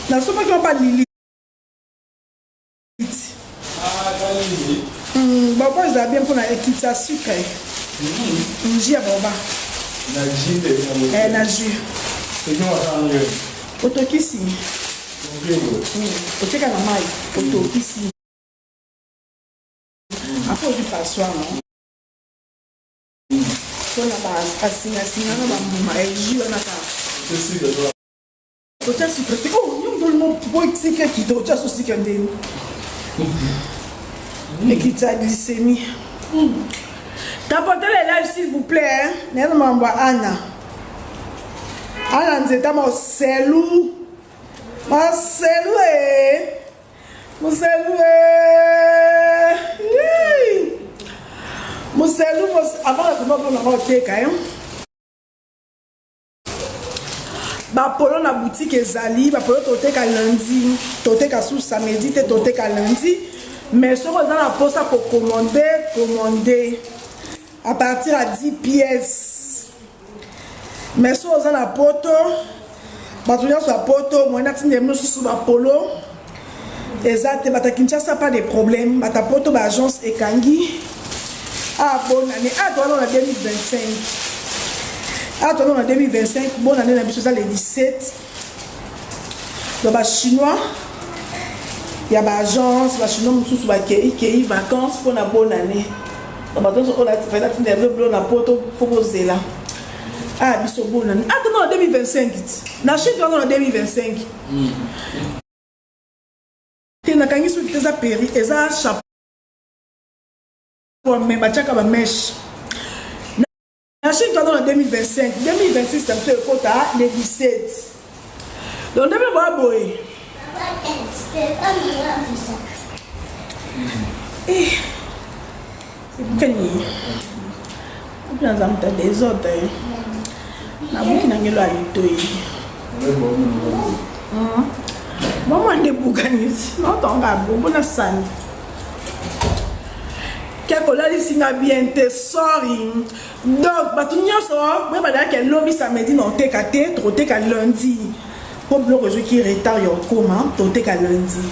Nasombaki yango pa Lilith. Baoba ezala bien mpona ekitisa sucre. Jus ya baoba. Na jus nde. Eh, na jus. Otokisi. Otieka na mai, otokisi. Après ozwi passoire non? Mpona basingasinga na bambuma jus wana kaka. Otya sucre te. Oh, yo moto olingo po esika ekita otya so sika ndeni. Ekita glycémie. Tapotez les lives s'il vous plaît. Hein. Naye na mambo ya Anna. Anna nzeta moselu. Moselu eh. Moselu eh. Moselu avant la koma mpona ngo oteka hein. Ba polo na boutique ezali, ba polo toteka lundi, toteka sous samedi te, toteka lundi. Mais soki oza na posa ko commander, commander à partir ya 10 pièces. Mais soki oza na poto, bato nyonso ya poto, moyen natinda bino susu ba polo eza te. Bato ya Kinshasa pas de problème, bato ya poto ba agence ekangi. Ah, bonne année. Ah, toi, on a 2025. Ah, toi, on a 2025. Bonne année, na biso eza le 17. Donc, ba chinois, ya ba agence, ba chinois mosusu bakei kei vacances mpo na bonne année. Donc, bato nyonso oyo fai natinda bino bilo na poto, fo bozela. Ah, biso bonne année. Ah, toi, on a 2025. Na Chine, toi, on a 2025. Te nakangi soki te eza peri, eza chapeau. Mais batiaka ba mèche na Chine toza na 2025 2026 na biso ekota le 17 donc ndenge boya boye ebukani opi naza moto ya desordre nabuki na ngelo ya litoi mama nde ebukani naotonga bongo na sani Keke olalisi nga bien te sorry. Donc bato nyonso boyeba deja ke lobi samedi na oteka te, tokoteka lundi mpo biloko ezwiki retard ya okoma, tokoteka lundi.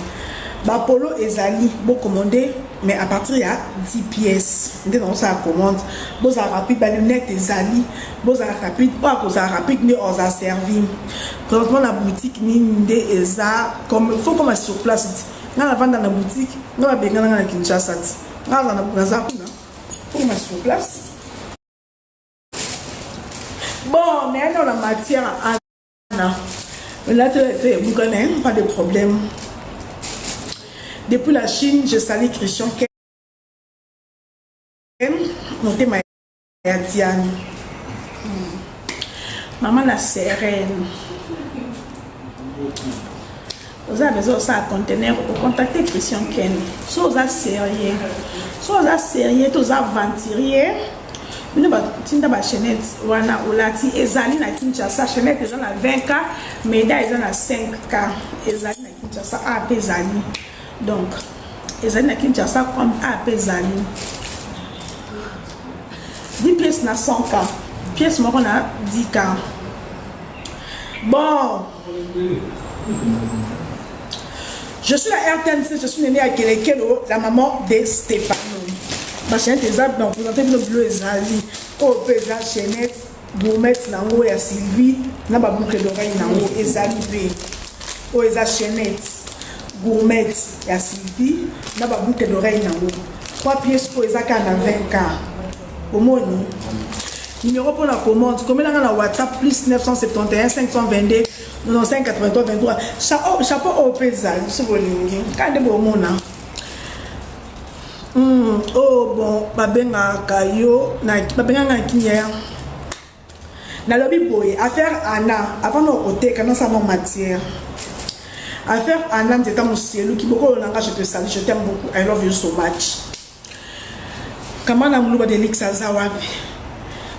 Bapolo ezali bocommande mais à partir ya 10 pièces nde naosala commande. Bozala rapide, ba lunette ezali, bozala rapide, oyo akozala rapide nde ozala servi. Présentement na boutique nini nde eza comme faut koma sur place. Nga na vanda na boutique, nga ba bengana nga na Kinshasa ti. Nga na naza kuna. Pour ma sur place. Bon, mais on a matière à Anna. Là, tu as pas de problème. Depuis la Chine, je salue Christian Ken, motema ya Diane. Maman la sereine. Oza besoin osala conteneur, ocontacte Christian Ken. So oza sérieux. So oza sérieux, to oza aventurier. Bino batinda ba chaînette wana olati ezali na Kinshasa, chaînette eza na 20K, médaille eza na 5K. Ezali na Kinshasa, A pe ezali. Donc ezali na Kinshasa comme A pe ezali. 10 pièces na 100K, pièce moko na 10K. Bon, je suis la RTNC, je suis née à Kelekelo, la maman de Stéphano. Ma chaîne eza donc présenter bino bilo ezali. Oyo pe eza chaînette gourmette nango ya Sylvie na ba boucle d'oreille nango ezali pe. Oyo eza chaînette gourmette ya Sylvie na ba boucle d'oreille nango. 3 pièces oyo eza kaka na 20K. Omoni numéro pour la commande, komela nga na WhatsApp plus 971 522 95 83 23. Chapeau, chapeau oyo mpe ezali soki bolingi kaka nde bomona. Oh bon, babengaka yo na babengaka na kinya. Nalobi boye affaire Anna avant na okoteka nasala matière. Affaire Anna nzeta moselu kibokolo na nga, je te salue, je t'aime beaucoup, I love you so much. Kamana Muluba Delix aza wapi?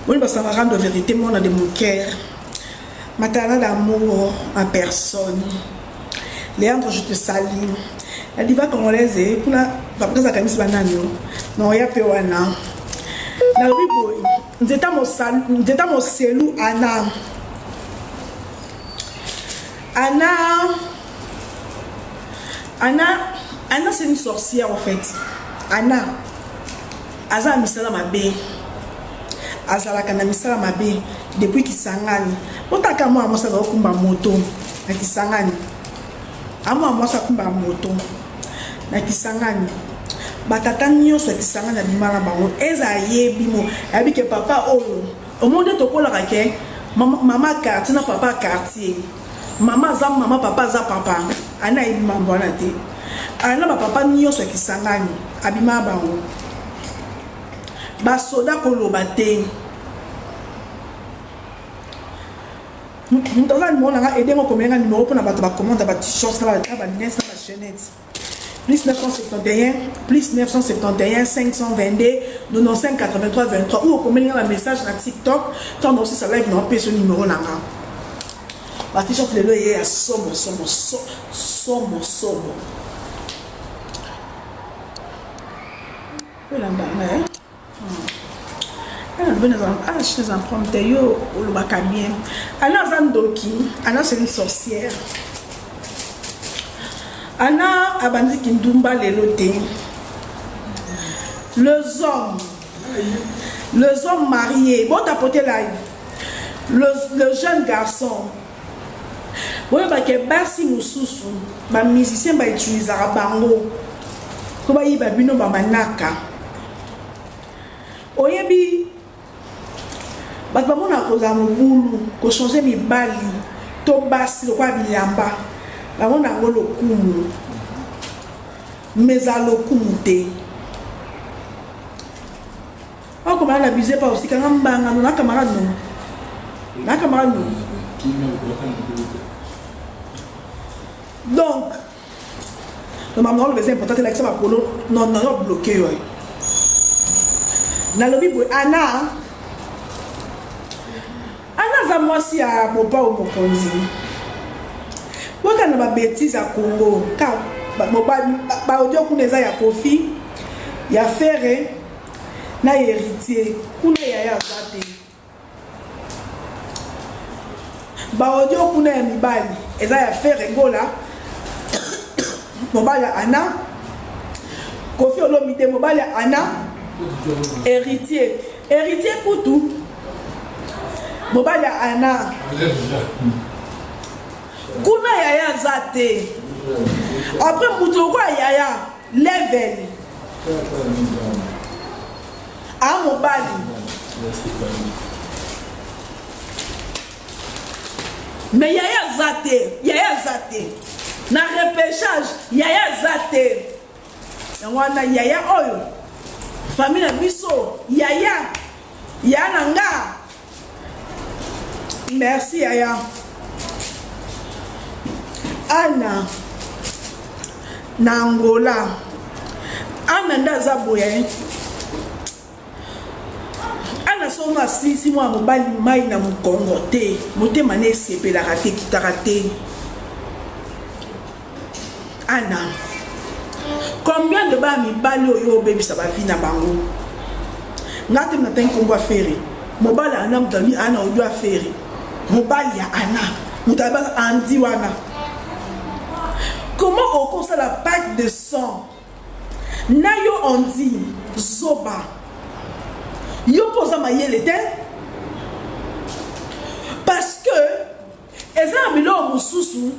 Boni basanga rando vérité mwana de mon cœur. Matana d'amour, ma personne. Léandre, je te salue. La diva congolaise, eh, kuna Fabrice akanisi banani yo. Na oya pe wana. Nalobi boye, nzeta moselu, nzeta moselu Anna. Anna Anna Anna c'est une sorcière en fait. Anna aza na misala mabe. Azalaka na misala mabe depuis Kisangani. Otaka mwana mwasi azala kokumba moto na Kisangani. Amwa mwasi akumba moto na Kisangani. Batata nyonso ya Kisangani abima na bango. Eza ayebi mo, ayebi ke papa oyo omoni nde tokolaka ke mama quartier na papa quartier. Mama aza mama, papa aza papa. Ana ayebi mambo wana te. Ana ba papa nyonso ya Kisangani abima bango. Basoda koloba te. Moto aza nimero na nga, aide nga okomela nga nimero mpona bato bacommande ba t-shirts na ba lunettes na ba chaînettes. Plus 971 plus 971 522 95 83 23 ou okomeli nga ba message na TikTok ntango naosisa live na opesa nimero na nga. Ba t-shirt lelo eye ya somo somo somo somo. Elamba nga eh. Nalobi naza problème te yo olobaka bien. Ana aza ndoki, Ana c'est une sorcière. Ana abandi kindumba lelo te. Les hommes, les hommes mariés, bon tapoter live. Le, le jeune garçon, boyebake basi mosusu ba musicien ba utilisaka bango mpo bayiba bino bamanaka. Oyebi bato bamonaka kozala mobulu kochange mibali to basi lokola bilamba, bamona yango lokumu, mais ezala lokumu te. Okomana na bize pa osika nga mbanga no na camarade no na camarade no. Donc maman oloba eza important te, lakisa makolo non non non bloqué yo. Nalobi boye Ana Ana aza mwasi ya mopao mokonzi. Botana ba bêtises ya Congo ka ba audio kuna eza ya Kofi ya Ferre na héritier kuna yaya aza te. Ba audio kuna ya mibali eza ya Ferre Gola mobali ya Ana, Kofi Olomide mobali ya Ana, héritier héritier kutu mobali ya Ana kuna yaya aza te. Après moto lokola yaya level a mobali mais yaya aza te, yaya aza te na repêchage, yaya aza te. Yango wana yaya oyo famille na biso yaya ya na nga merci yaya Ana na Angola. Ana nde aza boye. Ana somo asilisi mwana mobali mai na mokongo te, motema ne esepelaka te, ekitaka te. Ana, combien de bana mibali oyo obebisa ba vie na bango? Nga te natangi nkombo ya Ferre, mobali Ana moto abi Ana oyo ya Ferre, mobali ya Ana moto abi andi wana. Comment okosala pacte de sang na yo ondi zoba? Yo mpo oza mayele te, parce que eza na biloko mosusu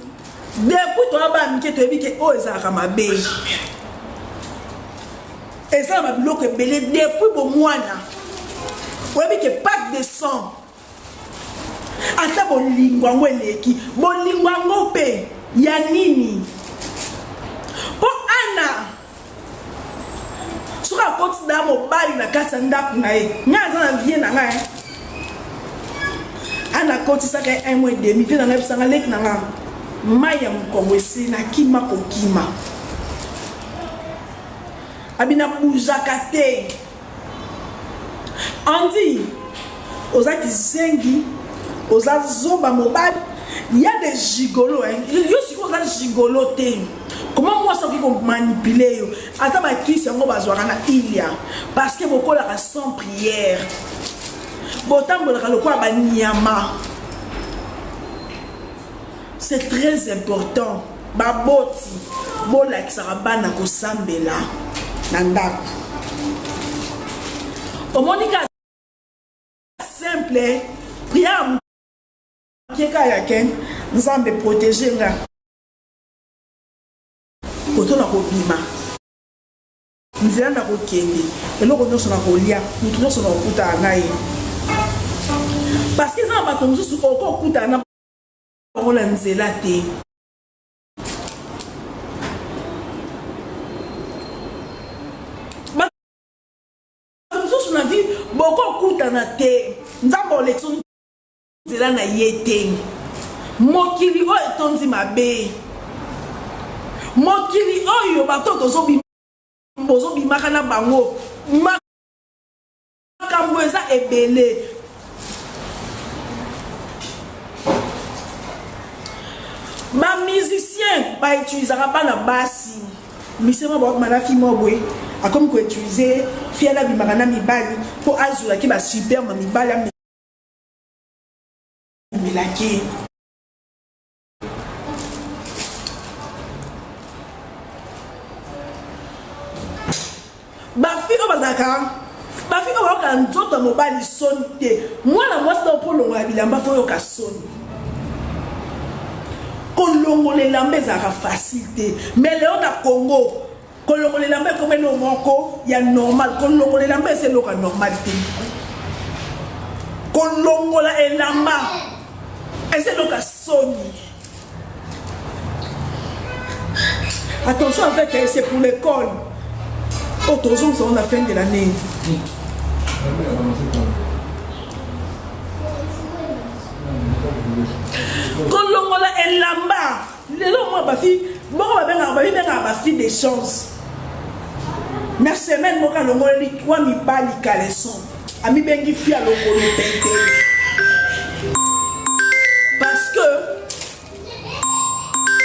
depuis toya bana mike toyebi ke oyo ezalaka mabe. Eza na babiloko ebele depuis bomwana oyebi ke pacte de sang, ata bolingo yango eleki bolingo yango mpe ya nini? Mpo Ana soki akoti da mobali na kati ya ndako na ye, ngai aza na vie na ngai, Ana akotisaka ye 1 mois et demi, vie na ngai bisanga leki na ngai mai ya mokongo esili, nakima kokima abi nabuzaka te. Andi oza kizengi, oza zoba mobali ya de gigolo hein. Yo sikoyo oza gigolo te, comment mwasi akoki komanipule yo? Ata bakisi yango bazwaka na ilia, parce que bokolaka sans prière, botambolaka lokola banyama. C'est très important. Baboti bolakisaka bana kosambela na ndako. Omoni ka simple prière moke kaka ya ken Nzambe protege nga koto na kobima nzela na kokende eloko nyonso na kolia moto nyonso na kokutana na ye parce que eza na bato mosusu okokutana na bango na nzela te. Bato mosusu na vie bokokutana te, Nzambe olekisi nzela na ye te. Mokili oyo etondi mabe, mokili oyo bato bozobimaka na bango makambo eza ebele. Ba musiciens ba utilisaka bana basi. Musicien moko bakoma na fille moko boye akomi ko utiliser fille wana abimaka na mibali mpo azwelaki ba superbe mibali amelaki. Ba fille oyo bazalaka ba fille oyo bayokaka nzoto ya mobali soni te. Mwana mwasi na mpo olongola bilamba fo oyoka soni. Kolongola elamba ezalaka facile te, mais lelo na Congo kolongola elamba ekomi eloko moko ya normal. Kolongola elamba eza eloko ya normal te. Kolongola elamba eza eloko ya soni. Attention avec elle, c'est pour l'école. Oh, tozongisa na fin de l'année. Kolongola elamba lelo mwa bafi moko babengaka babibengaka bafi de chance na semaine moko alongoleli trois mibali caleçon amibengi fi ya lokolo pete parce que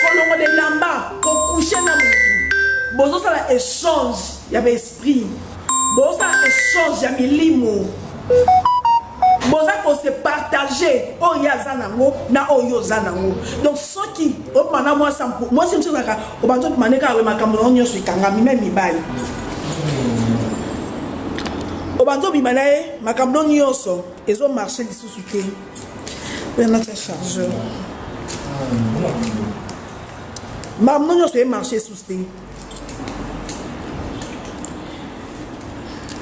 kolongola elamba kokushe na motu bozosala échange ya baesprit bozosala échange ya milimo boza kose partage oyo ye aza nango na oyo oza nango. Donc soki obima na mwasi mwasi mosusu ezalaka obandi obima nde kaka makambo nango nyonso ekangami me mibali obandi obima na ye makambo no nyonso ezomarche lisusu te. Oyo natia chargeur makambo no nyonso emarche lisusu te.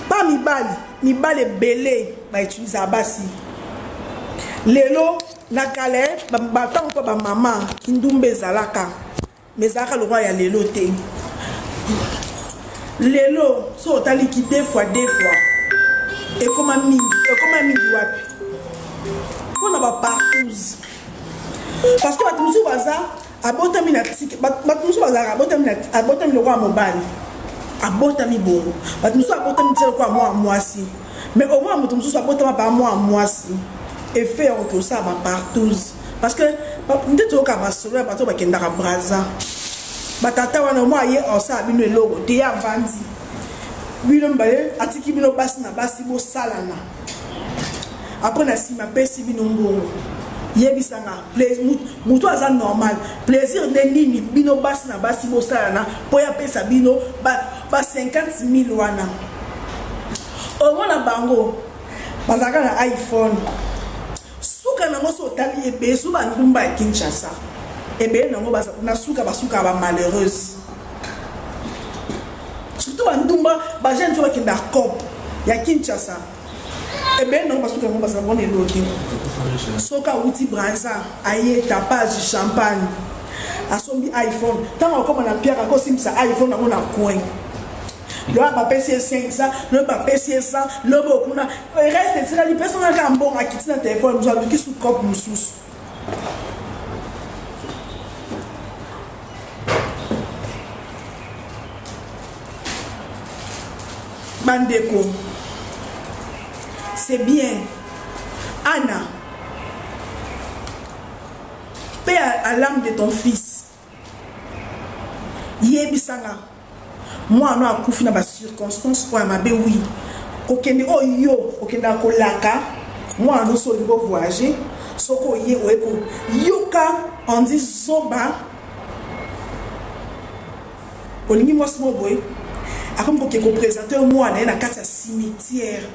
Pa mibali mibali ebele bautilisaka basi lelo na kala batango mpo bamama kindumba ezalaka me ezalaka lokola ya lelo te. Lelo so otaliki deux fois deux fois ekoma mingi, ekoma mingi wapi mpona bapartouze parce que bato mosusu baza abotami na tike, bato mosusu bazalaka abotami lokola mobali abotami bongo, bato mosusu abotami tia lokola mwana mwasi, mais au moins moto mosusu abotama pa mwana mwasi efe ya koki kosala bapartouze parce que nde toyoka masolo ya bato bakendaka Braza batata wana mwa ye osala bino eloko te, ye avandi bino mibale atiki bino basi na basi bosalana apres na nsima apesi bino mbongo. Yebisanga moto aza normal plaisir nde nini bino basi na basi bosalana mpo ye apesa bino ba 50 000 wana. Omona bango bazalaka na iPhone suka nango so otali ebele so bandumba ya Kinshasa ebele nango na suka basuka ba malheureuse surtout bandumba bajeune so bakenda cop ya Kinshasa ebele nango basuka yango bazala bona eloki. Soki awuti Braza aye tapage champagne asombi iPhone ntango akoma na piaka akosimbisa iPhone yango na coin loba bapesi ye 500 lobi bapesi ye 100 lobi okuna reste etikali pesanga kaka mbongo akiti na telefone mosusu aluki su cope mosusu. Bandeko, c'est bien Anna, paix à l'âme de ton fils. Yebisanga mwana akufi na ba circonstances oyo ya mabe. Wi kokende oyo yo okendaka kolaka Mwana no so olingi ovoyage, soki oye oye koyoka ondi zoba, olingi mwasi moko boye akomi koke kopresente yo mwana ye na kati ya cimetière.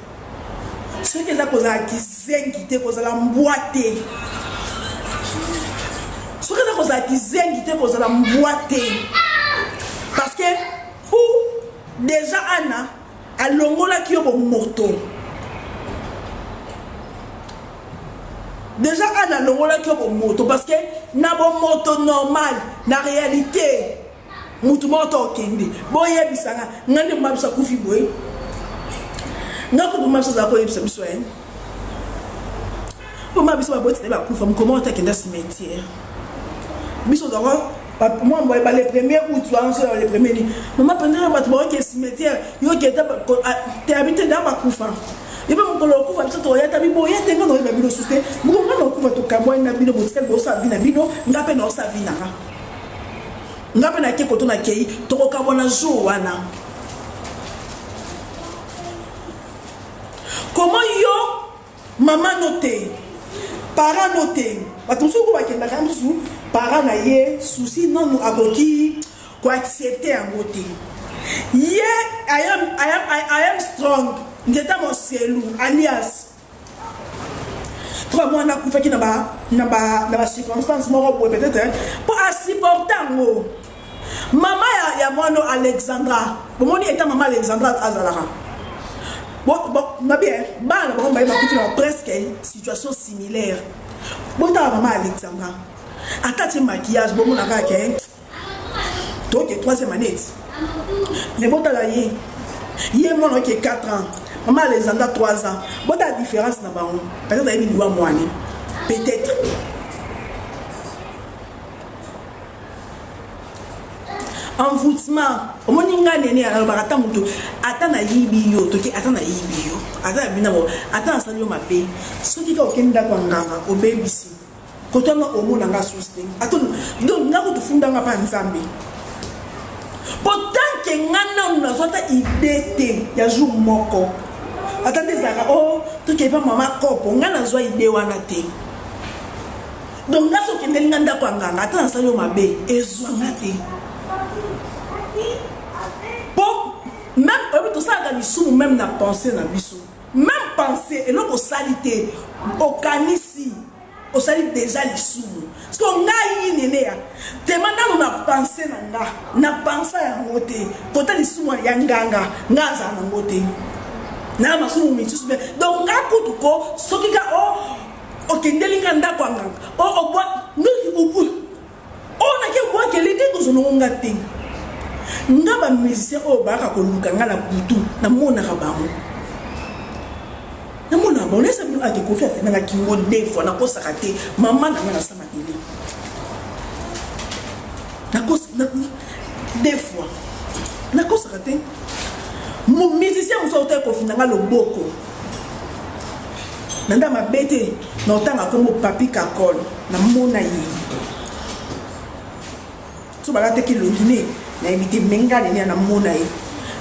Soki eza kozala kizengi te, kozala mbwa te. Soki eza kozala kizengi te, kozala mbwa te. Parce que ou déjà Anna alongolaki yo bomoto. Déjà Anna alongolaki yo bomoto parce que na bomoto normal, na réalité mutu moko to okende boyebisa nga nga nde mama biso akufi boye nga kutu mama biso azala koyebisa biso ye po mama biso baboti na ye bakufa mokolo moko te akenda cimetière biso ozalaka mwa boye ba le premier août wana so le premier ni mama mpenza bato baoke cimetière yo okenda te abi te da bakufa ye mpe mokolo okufa biso tokoya ta biboya te nga naoyeba bino su te mokolo nga naokufa tokabwani na bino botikali bosala vi na bino nga mpe naosala vi na nga nga mpe nake koto nakei tokokabwana jour wana. Comment yo mama no te, parent no te, bato mosusu ko bakendaka mosusu parent na ye souci nanu akoki koaccepte yango te. Ye I am strong nzeta moselu alias trois mwana akufaki na ba na ba na ba circonstance moko boye peut-être mpo asupporte yango. Mama ya, ya mwana Alexandra, bomoni eta mama Alexandra azalaka mabe bana bango baye bakufi na presque situation similaire. Botala mama Alexandra ata tie maquillage bomona kaka ke toke troisième année, mais botala ye ye mwana oke 4 ans, mama Alexandra 3 ans, botala différence na bango. Peut-être ayebi liwa mwane, peut-être envoûtement. Omoni nga nene alobaka ata moto ata nayibi yo toke, ata nayibi yo, ata na bino, ata nasali yo mabe, soki kaka okende ndako ya nganga obebisi kotanga omona nga susu te. Ata donc nga kotufunda nga mpa Nzambe, po tant que nga nanu nazwa ata idée te ya jour moko, ata nde ezalaka o toke epa mama kopo, nga nazwa idée wana te. Donc nga soki okendeli nga ndako ya nganga, ata nasali yo mabe, ezwa nga te. Po même oyebi tosalaka lisumu même na pensée na biso, même pensée eloko osali te, okanisi osali déjà lisumu. Parce que ngai nene ya tema nanu na pensée na nga, na pensa yango te kota lisumu ya nganga, nga azala nango te na masumu misusu. Donc nga kutu ko soki ka o okendeli nga ndako ya nganga obwa oyo nake bwakeli te, kozonongo nga te. Nga ba musicien oyo bayaka koluka nga na butu, namonaka bango, namonaka bango. Nayesa bino ake Kofi afendanga kingo deux fois, nakosaka te. Mama na nga nasama tele deux fois, nakosaka te. Musicien mosusu autaki kofinda nga loboko na nda mabe te, na otanga kombo Papi Kakol, namona ye so balataki elongi ne nayebi te, me nga nene namona ye.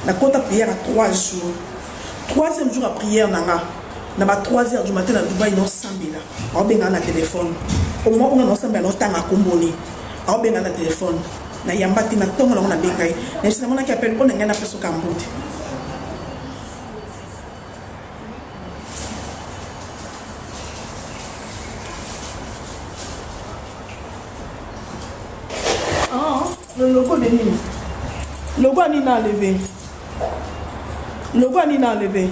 Nakota prière ya 3 jours, troisième jour ya prière na nga na ba 3 heures du matin na Dubai, naosambela, aobenga na telefone omwa onga, naosambela, naotanga komboni, aobenga na telefone, nayamba te. Na ntongo nango nabenga ye, nayebisi namonaki appel mpo na ngai napesoka mbote. Ah, le logo de nini? Logo ya nini na enlevé? Logo ya nini na enlevé?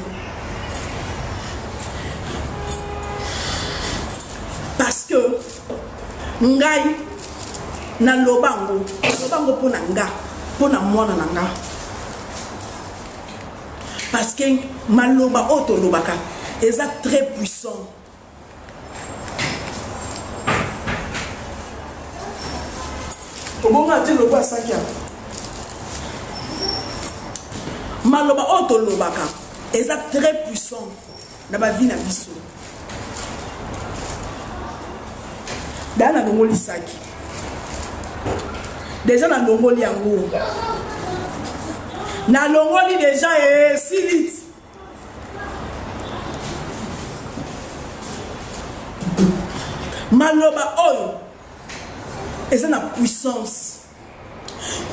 Parce que ngai naloba yango, naloba yango mpo na nga, mpo na mwana na nga. Parce que maloba oyo tolobaka eza très puissant. Obonga te logo asaki yango. Maloba oyo tolobaka eza très puissant na bavi na biso. Daya nalongoli saki deja, nalongoli yango, nalongoli deja, esili. Maloba oyo eza na puissance.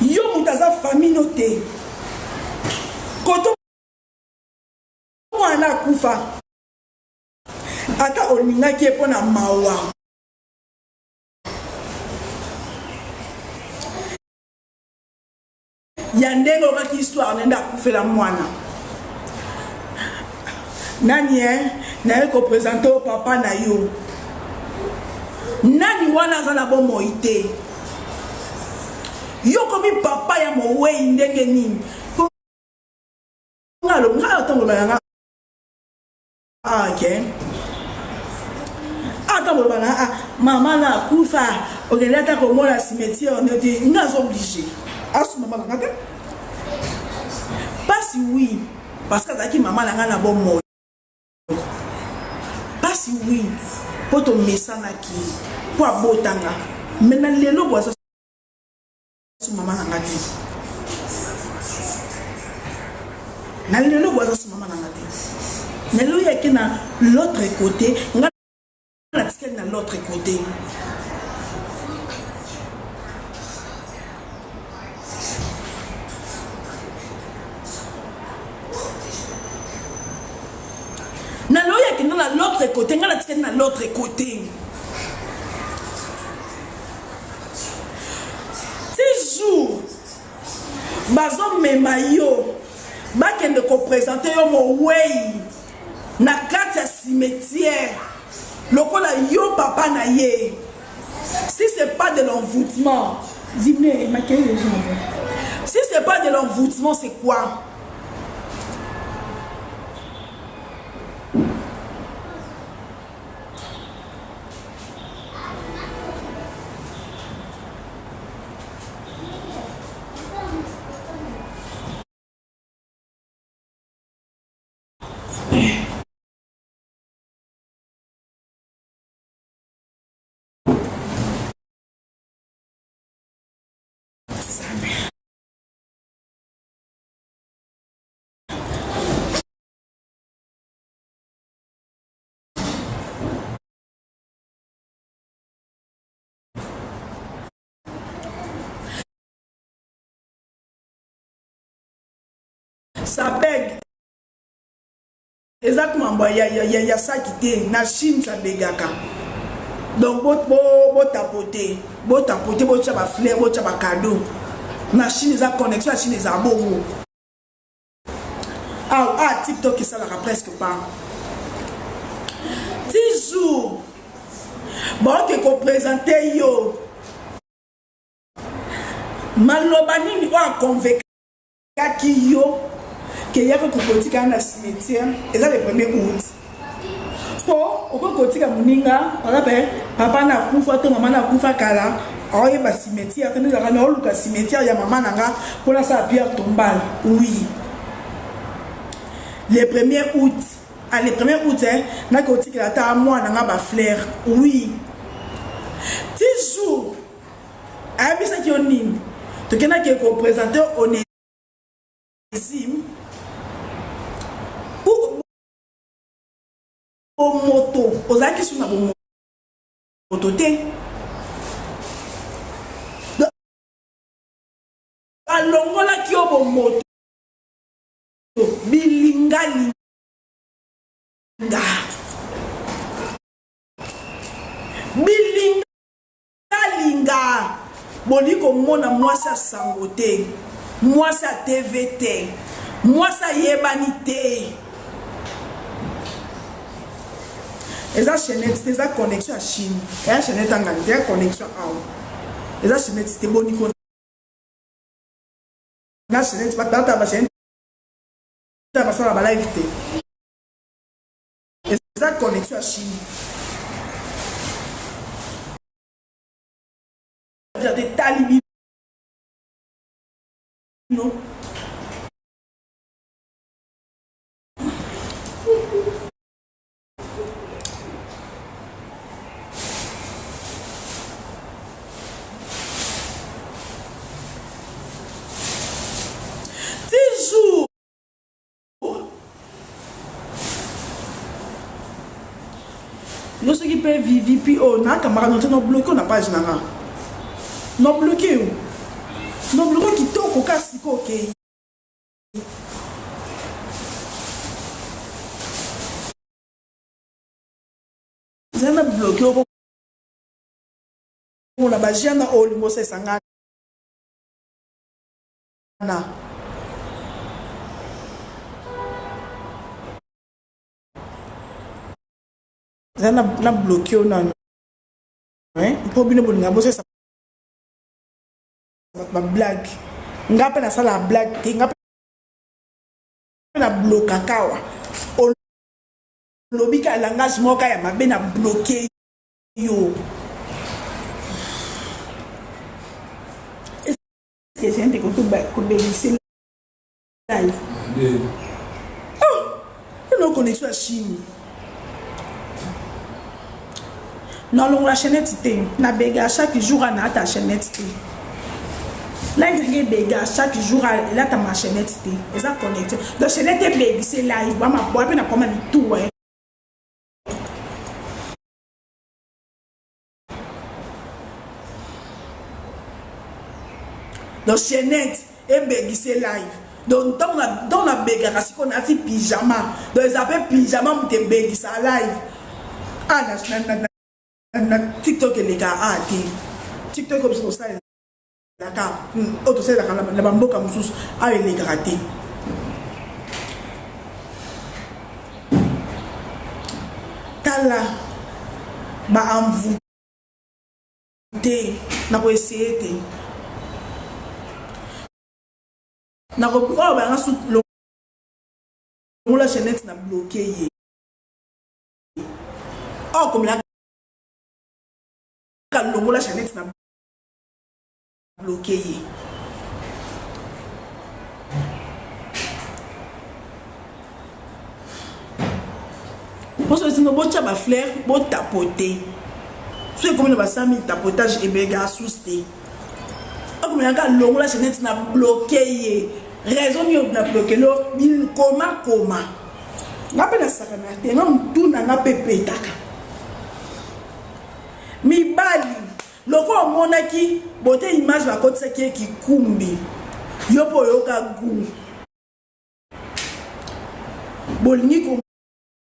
Yo moto aza famille no te. Koto mwana akufa. Ata olingaki ye mpo na mawa. Ya ndenge okaki histoire nende akufela mwana. Nani eh naye ko presenter yo papa na yo. Nani wana aza na bomoi te. Yo komi papa ya mowei ndenge nini? Nga alo nga ntango loba yanga ah, ok ah ntango loba na ah mama na akufa okende ata komona cimetière nde te nga aza oblige asu mama na nga te pasi oui parce que azalaki mama na nga na bomoi pasi oui mpo tomesanaki mpo abotanga me na lelo bo aza su mama na nga te na lelo bo aza su mama na nga te na lelo yake na l'autre côté nga natikali na l'autre côté. Na lelo yake na l'autre côté nga natikali na l'autre côté. Ti jour bazomema yo bakende kopresente yo mowei na kati ya cimetière lokola yo papa na ye si c'est pas de l'envoûtement dimne maquille les gens si c'est pas de l'envoûtement c'est quoi? Ça beg. Eza kumambo ya, ya, ya, ya saki te na Chine ça begaka. Donc bo bo bo tapoter, bo tapoter bo tia ba fleurs, bo tia ba cadeaux. Na Chine eza connexion ya Chine eza bongo. Ah, ah TikTok esalaka presque pas. 10 jours baoke kopresente yo maloba nini oyo aconvaincaki yo ke yaka kokotika na cimetière eza le premier août mpo okoki kotika moninga par exemple papa na akufa to mama na akufa kala aoyeba cimetière te ndezalaka na oluka cimetière ya mama na nga mpo nasala pierre tombale oui le premier août ah, le premier août eh, naki kotikela ata mwana nga bafleur oui ti jour ayebisaki yo nini tokendaki kopresente onesime bomoto ozalaki su na bomoto te alongolaki yo bomoto bilingalinga bilingalinga bolingi komona mwasi ya sango te mwasi ya tv te mwasi ayebani te eza chaînette te eza connexion ya chine eya chaînette angani te ya connexion awa eza chaînette te boni ko na chaînette bato bata ba chaînette basala ba live te eza connexion ya chine etali bino Toujours Yo soki pe VVP oyo na camarade no te no bloquer na page na nga. No bloquer yo. No bloquer kitoko ka siko okay. Zana na bloquer yo na ba jana oyo lingo sesa nga na. Eza na, na bloquer yo nanu hein mpo bino bolinga bosesa bato ba blague nga mpe nasala blague te nga mpe na blokaka awa olobi ka langage moko ya mabe na bloke yo est-ce que je te kobebise live oh eno connexion ya chine nalongola chaînette te nabega chaque jour anaata chaînette te live nanga ebega chaque jour elatama chaînette te eza connecte donc chaînette ebebise live bamaboya mpe nakoma mituwa. Donc chaînette ebegise live. Donc ntango nabegaka sikoyo nati pyjama. Donc eza mpe pyjama moto ebegisa live. Ah, na TikTok eleka a te. TikTok oyo biso tosalelaka, oyo tosalelaka na bamboka mosusu, awa elekaka te. Tala ba envoûte nako essayer te. Nako oyo banga su longola chaînette na bloquer ye. Oyo komela longola chaînette na bloquer ye. Poso esino botya ba fleur botapote. Soki ekomi na ba 100 000 tapotage ebega sous te. Okomelaka longola chaînette na bloquer ye. Raison nini na bloquer lo koma koma. Nga mpe nasakana te, nga mutu na nga mpe petaka. Mibali lokola omonaki bote image bakotisaki ye kikumbi, yo mpe oyoka goût. Bolingi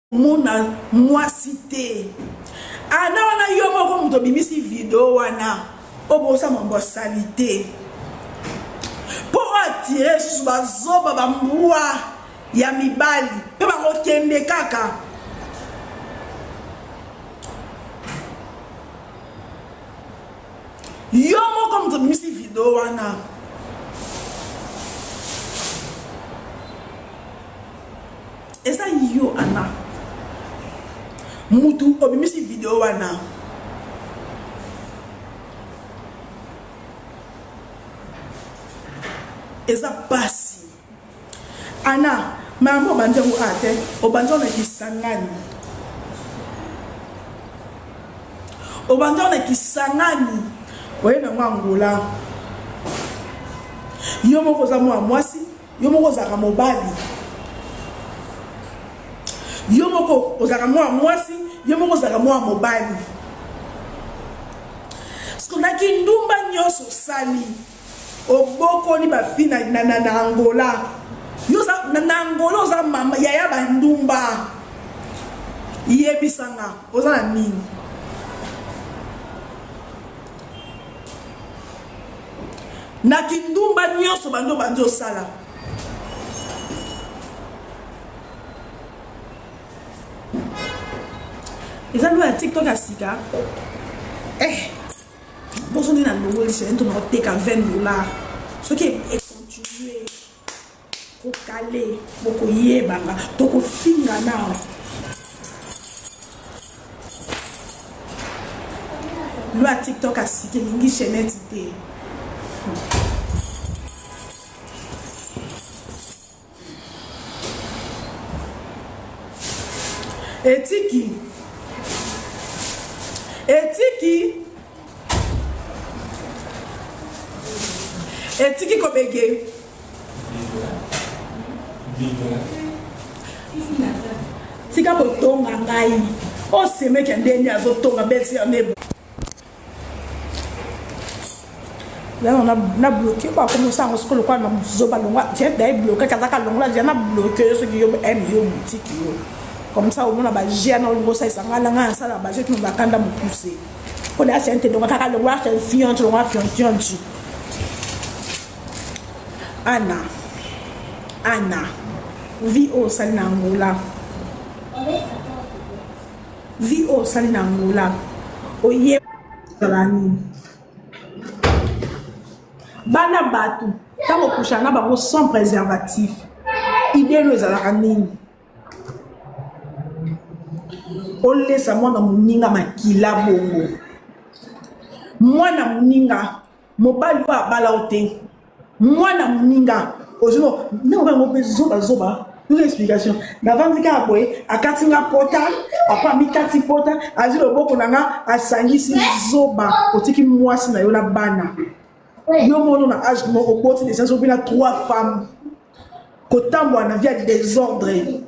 komona mwasi te. Ana wana yo moko moto obimisi video wana obosa mambo ya salite mpo oatire lisusu bazoba bambwa ya mibali mpe bakokende kaka. Yo moko moto obimisi video wana. Eza yo Ana mutu obimisi video wana. Eza pasi Ana, mama obandi yango a te, obandi yango na Kisangani. Obandi yango na Kisangani, oye nango Angola. Yo moko oza mwana mwasi, yo moko ozalaka mobali. Yo moko ozalaka mwana mwasi, yo moko ozalaka mwana mobali. Siko na kindumba nyonso osali, obokoli ba fille na, na, na, na Angola. Yo oza na, na Angola oza mama yaya ba ndumba. Yebisanga oza na nini? Na kindumba nyonso bando bandi osala. Eza loi ya TikTok ya sika. Eh, boso nde na longoli chaîne to nakoteka 20 dollars. Soki econtinue kokale bokoyebanga tokofinga na loi ya TikTok ya sika elingi chaînette te. Etiki etiki etiki kobege tika kotonga ngai. Osemeki ya ndenge azotonga belle sœur ne na na bloqué ko akomi osala yango soki lokola na zoba longwa je daye bloqué kazaka longola je na bloqué yo soki yo m yo boutique yo comme ça omona ba je na olingo osalisa ngai na ngai nasala ba je tino bakanda mokuse mpo na yasente donga kaka longwa fionti longwa fiontionti Anna Anna vie oyo osali na Angola vie oyo osali na Angola oye ozala nini bana bato ntango okushana na bango sans préservatif idee no ezalaka nini olesa mwana moninga makila bongo mwana moninga mobali oyo abala yo te mwana moninga ozwi ndenge yango mpe zoba zoba yoka explication navandi kaka boye akati nga pota apo amikati pota azwi loboko na nga asangisi zoba otiki mwasi na yo na bana yo mono na age mo oboti deja soki na trois femmes kotambola na vie ya desordre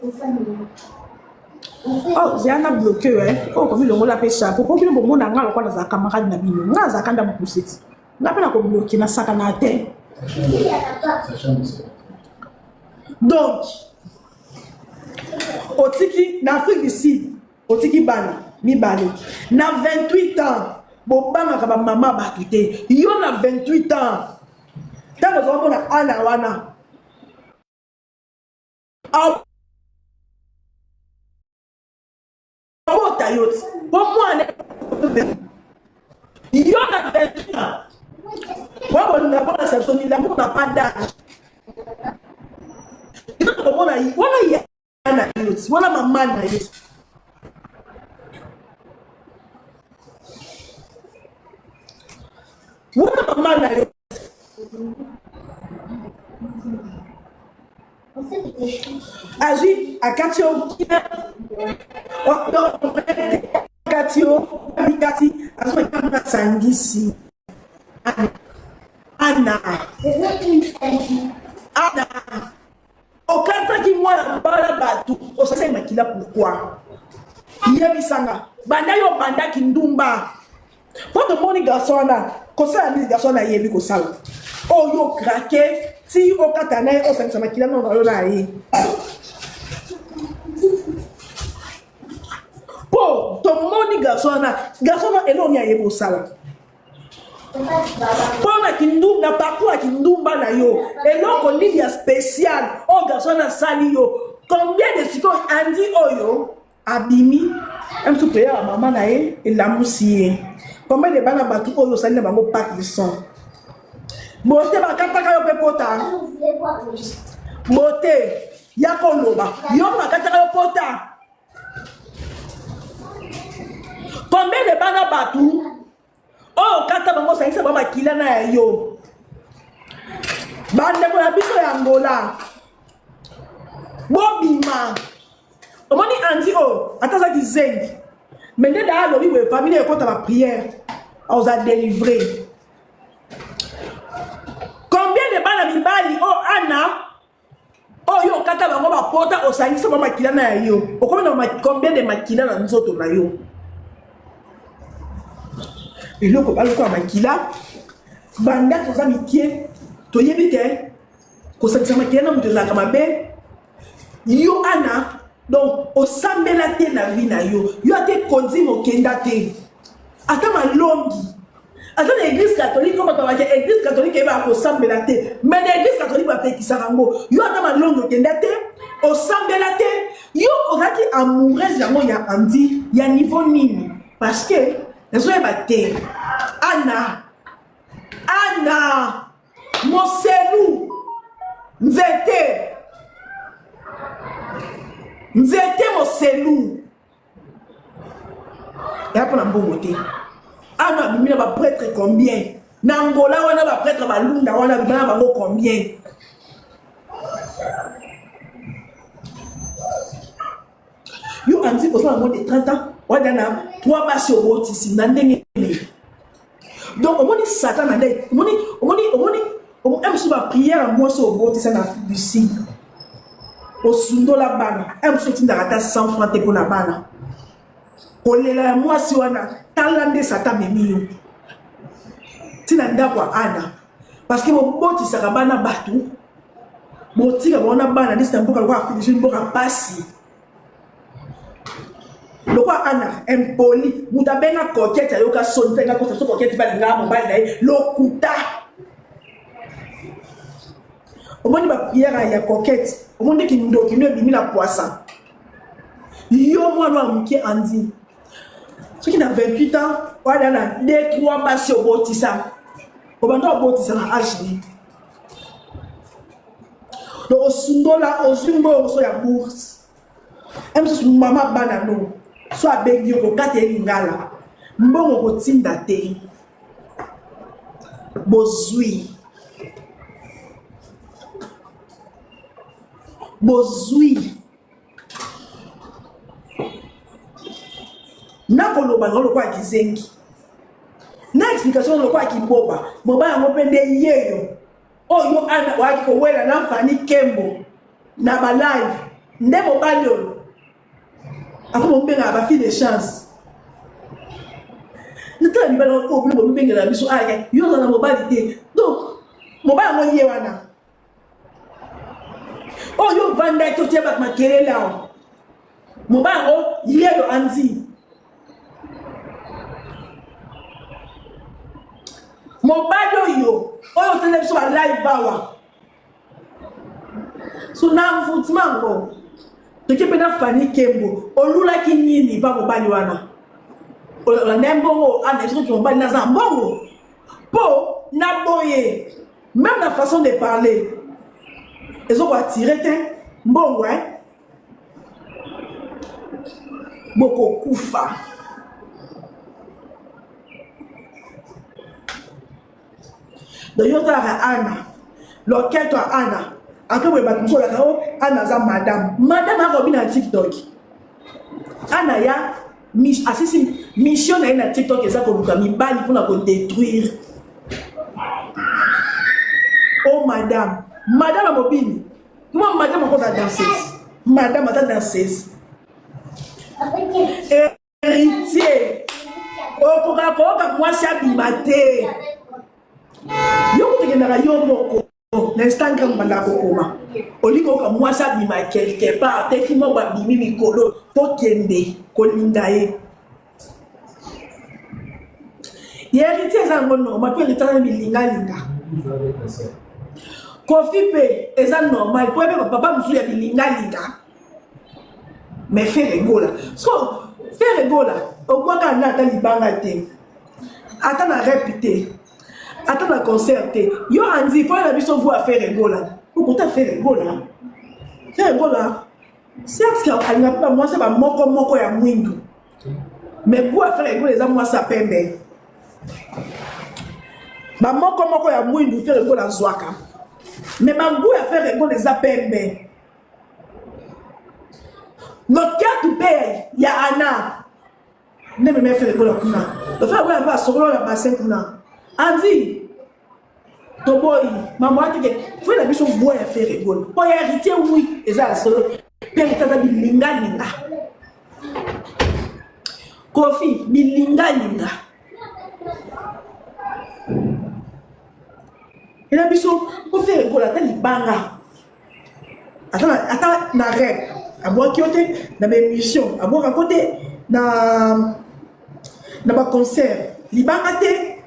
Oh, zela na bloqué eh. Oh, komi longola pe chapeau. Po bino bomona nga lokola nazala camarade na bino. Nga azalaka nda mokuse ti. Nga pe nako bloqué na saka na te. Donc, otiki na Afrique du Sud, otiki bana mibale. Na 28 ans, bobangaka ba mama bato te. Yo na 28 ans, ntango ozomona ana wana abota yo ti po mwana yo na 28 ans wa bolinga mpona samsoni l'amour n'a pas d'âge yo tokomona wana ya na yo ti wana mama na yo wana mama na yo Azwi akati yo akati yo amikati azwi asangisi ana ana okataki mwana bala bato osasaki makila pourkui yebisanga banda yo obandaki ndumba mpo tomoni garçon wana kosala nini garçon wana ayebi kosala oyo oh, okrake ti okata na ye osangisa makila nano na yo na ye mpo tomoni garçon wana garçon wana eloko nini ayebi kosala mpo na kindumba na parcours ya kindumba na yo eloko nini ya spécial oyo garçon wana asali yo combien de sikoyo andi oyo Abimi msu prière ya mama na ye elamusi ye. Combien de bana batu oyo osali na bango pack de sang? Bote bakataka yo pe pota. Bote ya koloba yo bakataka yo pota. Combien de bana batu oyo okata bango osangisa bango makila na ya yo bandeko na biso ya angola bobima omoni andi oyo ata aza kizengi me nde daa alobi boye famille ekota ba prière oza délivre combien de bana mibali oyo ana oyo okata bango bapota osangisa bango makila na ya yo okomi na combien de makila na nzoto na yo eloko balokola makila banda toza mikie toyebi te kosangisa makila na moto ezalaka mabe yo ana donc osambela te na vie na yo yo ate kondima okenda te ata malongi ata na église catholique oyo bato babaki église catholique eyebaka kosambela te mais na église catholique bapekisaka yango yo ata malongi okenda te osambela te yo ozalaki amoureuse yango ya andi ya niveau nini parce que nazoyeba te ana ana moselu nzete nzete moselu eya mpo na mbongo te ana abimi na bapretre combien na angola wana bapretre balunda wana abima na bango combien yo andi oza na moins de 30 ans wada na 3 basi obotisi na ndenge nini donc omoni satan na nde omoni omoni omoni mosusu bapriere ya mwasi obotisa na afrique du sud osundola bana mosusu otindaka ata 100 franc te mpo na bana. Kolela ya mwasi wana, tala nde Satan amemi yo ti na ndako ya Ana, parce que bobotisaka bana bato, botika bango na bana ndesi na mboka lokola Philippines, mboka pasi lokola Ana impoli. Moto abenga Coquette ayoka soni mpe nga kosa so Coquette balingaka mobali na ye lokuta. Omoni baprière ya Coquette, omoni nde kindoki ndo ebimi na poisa. Yo mwana ya moke andi soki na 28 ans wana na 2 3 basi obotisa, obanda obotisa na age nini? Donc osundola, ozwi mbongo so ya bourse, mosusu mama bana no so abengi yo kokata ye lingala, mbongo kotinda te. Bozwi, bozwi nakoloba nango lokola kizengi na explication lokola kiboba boba yango mpe nde yeyo oyo ana oyaki kowela na Fani Kembo na balive nde mobali oyo akoma obengaka bafille de chance. Natala mibali oyo bino bomibengela biso aya, yo oza na mobali te. Donc mobali yango ye wana oyo ovandaki otia bato makelele awa, mobali yango yeyo andi mobali oyo oyo osala biso balive awa. So na mvutima yango toki mpe na Fani Kembo, olulaki nini mpa mobali wana? Olanda mbongo ana soki mobali naza mbongo mpo na boye, même na façon de parler ezokoatire te mbongo, eh? Bokokufa. Donc yo otalaka Ana, loketo ya Ana ake boye, bato mosusu olaka o Ana aza madame, madame akobi na TikTok. Ana ya asisi mission na ye na TikTok eza koluka mibali mpona kodétruire. O madame, madame amobini mwa madame akoza danseuse, madame aza danseuse. Héritier okoka koyoka mwasi abima te, yo kotokendaka yo moko na Instagram banda kokoma, olingi koyoka mwasi abima quelque part te, fi moko abimi mikolo tokende kolinga ye. Ye Héritier eza yango normal mpo Héritier aza bilingalinga. Kofi mpe eza normal mpo ebe papa mosusu ya bilingalinga. Mais Ferre Gola, so Ferre Gola obwaka na ata libanga te, ata na rep te, ata na concert te. Yo andi fo na biso voix Ferre Gola, okota Ferre Gola. Ferre Gola certes alinga mpe bamwasi bamoko moko ya mwindu, mais goût ya Ferre Gola eza mwasi ya pembe. Bamoko moko ya mwindu Ferre Gola azwaka, mais bagoût ya Ferre Gola eza pembe. Loketu mpe ya Ana nde meme Ferre Gola kuna, Ferre Gola mpe asokolo na bassin kuna. Andi toboyi mambo ateke fo na biso voix ya Ferre Gola mpo ya Héritier wi eza ya solo mpe Héritier aza bilingalinga, Kofi bilingalinga ena biso mpo Ferre Gola ata libanga, ata na rep abwaki yo te, na baémission abwakako te, na baconcert libanga te.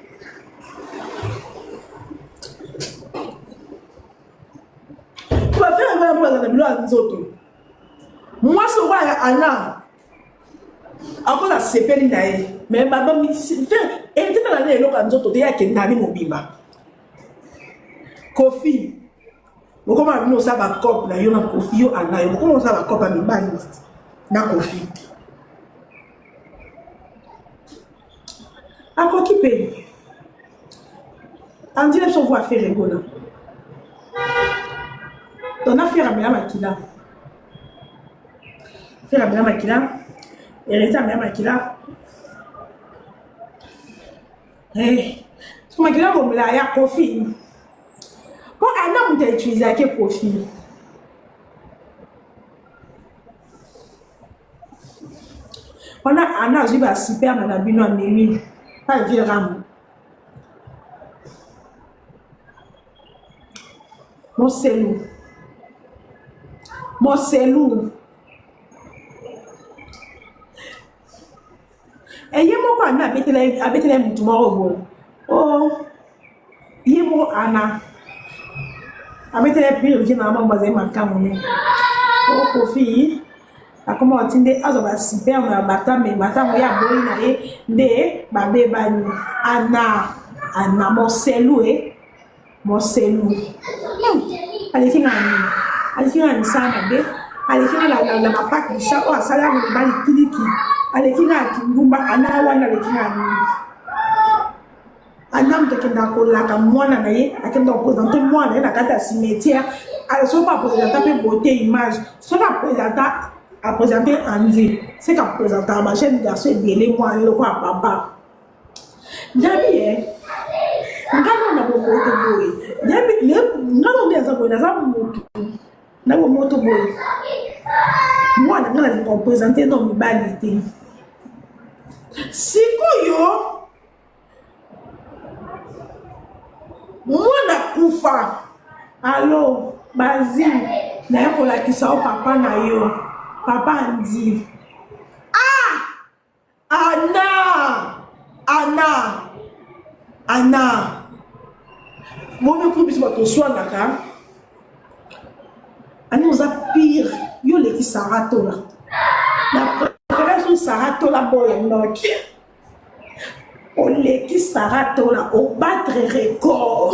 Bafere wana mpo baza na bilo ya nzoto. Mwasi lokola ya Ana akoza asepeli na ye, mais etetala na eloko ya nzoto te, ye akendani mobimba. Kofi okoma na bino osala bacope na yo na Kofi, yo Ana, yo okoma osala bacope ya mibali na Kofi. Akoki mpe andile biso voix Ferre Gola tona Ferre amela makila, Ferre amela makila, Héritier amela makila. So makila bomela ya Kofi mpo ana moto autilisaki Kofi. Wana ana azwi ba superbe na bino amemi pa vie rambo. Moselu. Moselu. Eye moko ana abetela abetela mutu moko boye. Oh. Ye moko ana abetela pire vie na mambo azali makambo ne. Oh Kofi akoma oti nde azwa ba superbe na batame matango ye aboyi na ye nde babebani ana ana moselu e moselu hmm. aleki nga nini aleki nga na misala mabe aleki nga na bapake bisa oyo asala yango mibali kiliki aleki nga ya kindumba ana wana aleki nga nini ana moto akendaka kolaka mwana na ye akendaka kopresente mwana na ye na kati ya cimetière soki apresenta mpe beauté image soki apresenta apresente andi seke apresentaka bajeune garçon ebele mwana lokola papa Nabi eh. Nga na na bomoto boye. Nabi le nga na nde aza boye naza moto. Na bomoto boye. Mwana nga na ko présenter no mibali te. Sikoyo mwana kufa alo bazile naye kolakisa yo papa na yo papa andi ah Anna! Anna! Anna! Bomi kutu biso bato oswanaka. Anna oza pire. Yo oleki Sarah Tola. Na préféré so Sarah Tola boya noki. Oleki Sarah Tola, obattre record.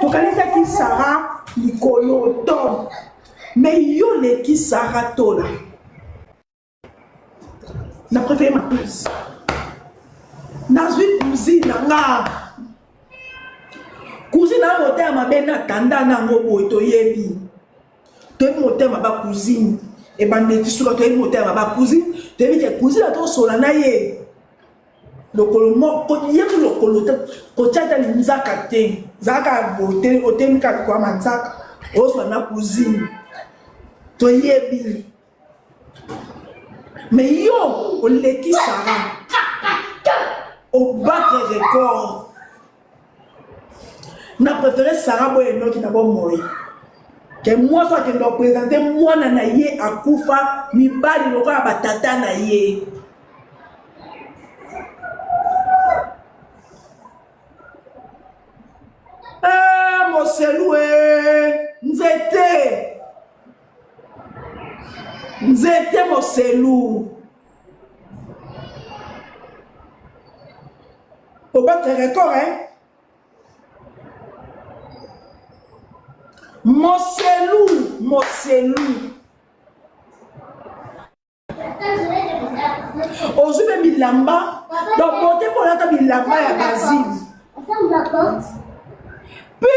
Tokanisaki Sarah likolo top. Mais yo oleki Sarah Tola. Na préféré ma cousine. Nazwi cousine na nga. Cousine na motema mabe na tanda na yango boye toyebi. Toyebi motema ba cousine. Ebandeti suka toyebi motema ba cousine. Toyebi ke cousine atosola na ye. Lokolo moko ye ku lokolo te kotia ata linzaka te. Zalaka bote otemi kaka likolo ya manzaka. Ozwa na cousine. Toyebi. Mais yo oleki Sarah obattre record na préféré Sarah boye enoki na bomoi ke mwasi akende kopresente mwana na ye akufa mibali lokola batata na ye eh, moselu e nzete nzete moselu obatre record hein moselu moselu ozwi mpe bilamba donc bote mpo olata bilamba ya basile mpe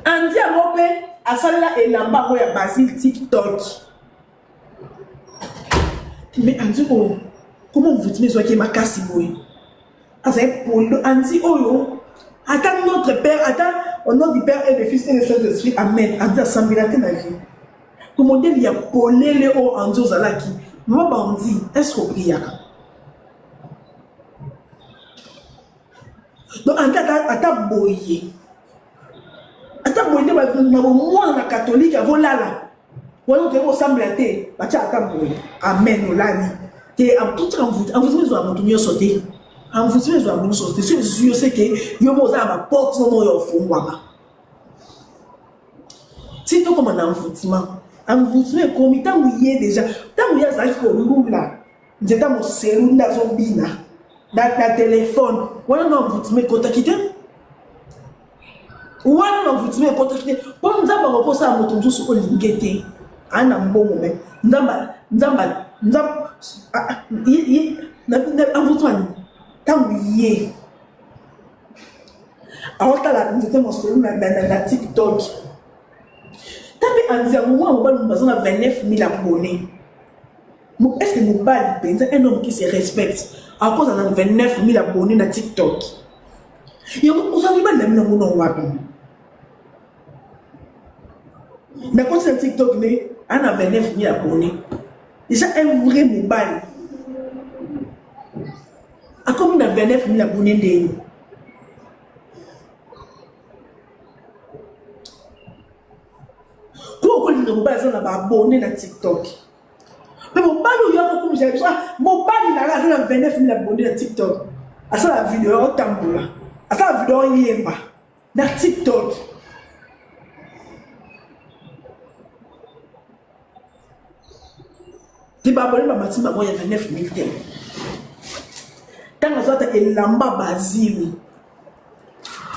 andi yango mpe asalela elamba yango ya basile tiktok mais andi oyo koma mvutima ezwaki ye makasi boye azali pondo andi oyo ata notre père ata au nom du père et du fils et du saint esprit amen andi asambela te na vie komodele ya polele oyo andi ozalaki mama bandi est ce que opriaka donc andi ata, ata boye ata boye nde na bomwana na katolike avolala wana otoyei kosambela te batya ata boye amen olali te totika envoûtement ezwa moto nyonso te envoûtement ezwa moto nyonso te so ezwi yo seke yo mo oza na baporte no oyo ofungwama ti tokoma na envoûtement envoûtement ekomi ntango ye deja ntango ye azalaki kolula nzete ya moselu nde azobina na telefone wana na envoûtement ekotaki te wana na envoûtement ekotaki te mpo nzambe akoki kosala moto mosusu olinge te aa na mbongo me nzambe nzambe nzambe envoûtement nini ntango ye aotala nzete moselu na tiktok tape anzi yango mwana mobali baza na 29 000 abonné Est-ce que mobali mpenza un homme qui se respecte akozala na 29 000 abonnés na TikTok yango oza mibali na bino yango na wapi nakoti na TikTok ne. Ana 29 000 abonnés. Déjà un vrai mobali. Akomi na 29 000 abonnés ndenge. Ko okolinga mobali aza na ba abonnés na TikTok. Mpe mobali oyo akokumisa biso ah, mobali na nga aza na 29 000 abonnés na TikTok. Asala video otambola. Asala video oyemba. Na TikTok. Te ba abonné ba mati bango ya 29 000 te. Ntango azwata elamba Basile.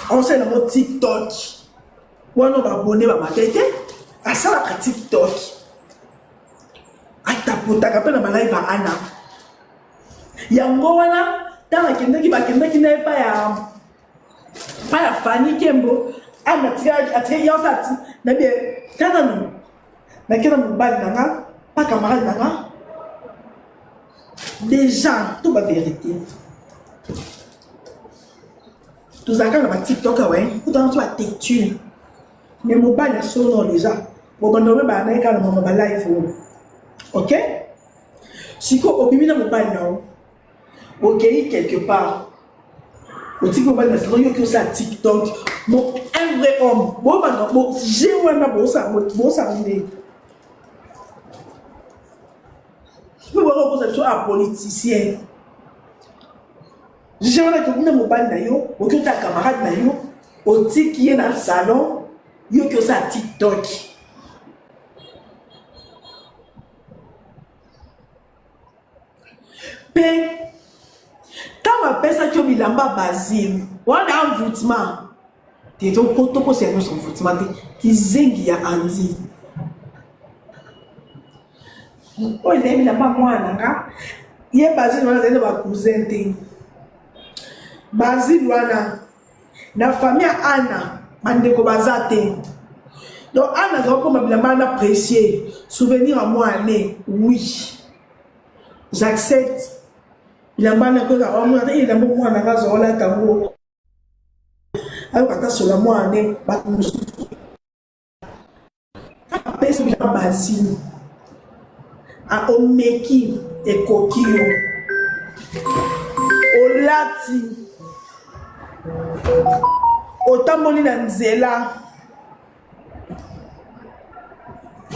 Osala yango TikTok. Wana ba abonné ba mate te. Asalaka TikTok. Atapotaka mpe na ba live ya Anna. Yango wana ntango akendaki bakendaki na ye epai ya pa ya Fanny Kembo ana atikaki atikaki yango ati na bien tala nanu nake na mobali na nga pa camarade na nga déjà to ba vérité tozalaka na ba tiktok awa kutana so ba tecture mais mobali ya solo déjà bobanda oyebana na ye kaka na mama ba live oyo ok sikoyo obimi na mobali na yo Okei quelque part. Otiki mobali na salon yo oki osala TikTok. Mo un vrai homme. Bo banda bo je wana bo sa bo sa nde. Mpe boko koza biso a politicien. Je wana ke na mobali na yo, oki otala camarade na yo, otiki ye na salon, yo oki osala TikTok. Mpe ntango apesaki yo bilamba Basile, wana envoûtement te, tokosa yango nyonso envoûtement te, kizengi ya Andy. Oyo ezali bilamba mwana na nga, ye Basile wana azali na ba cousin te. Basile wana na famille ya Anna bandeko baza te. Donc Anna azali kobomba bilamba wana précieux, souvenir ya mwana ne, oui. J'accepte. Bilamba na koza omona te elamba mwana nga azwa olata yango. Ayoka ata sola mwana ne bato mosusu. Apesi bilamba Basile. Omeki ekoki yo. Olati. Otamboli na nzela.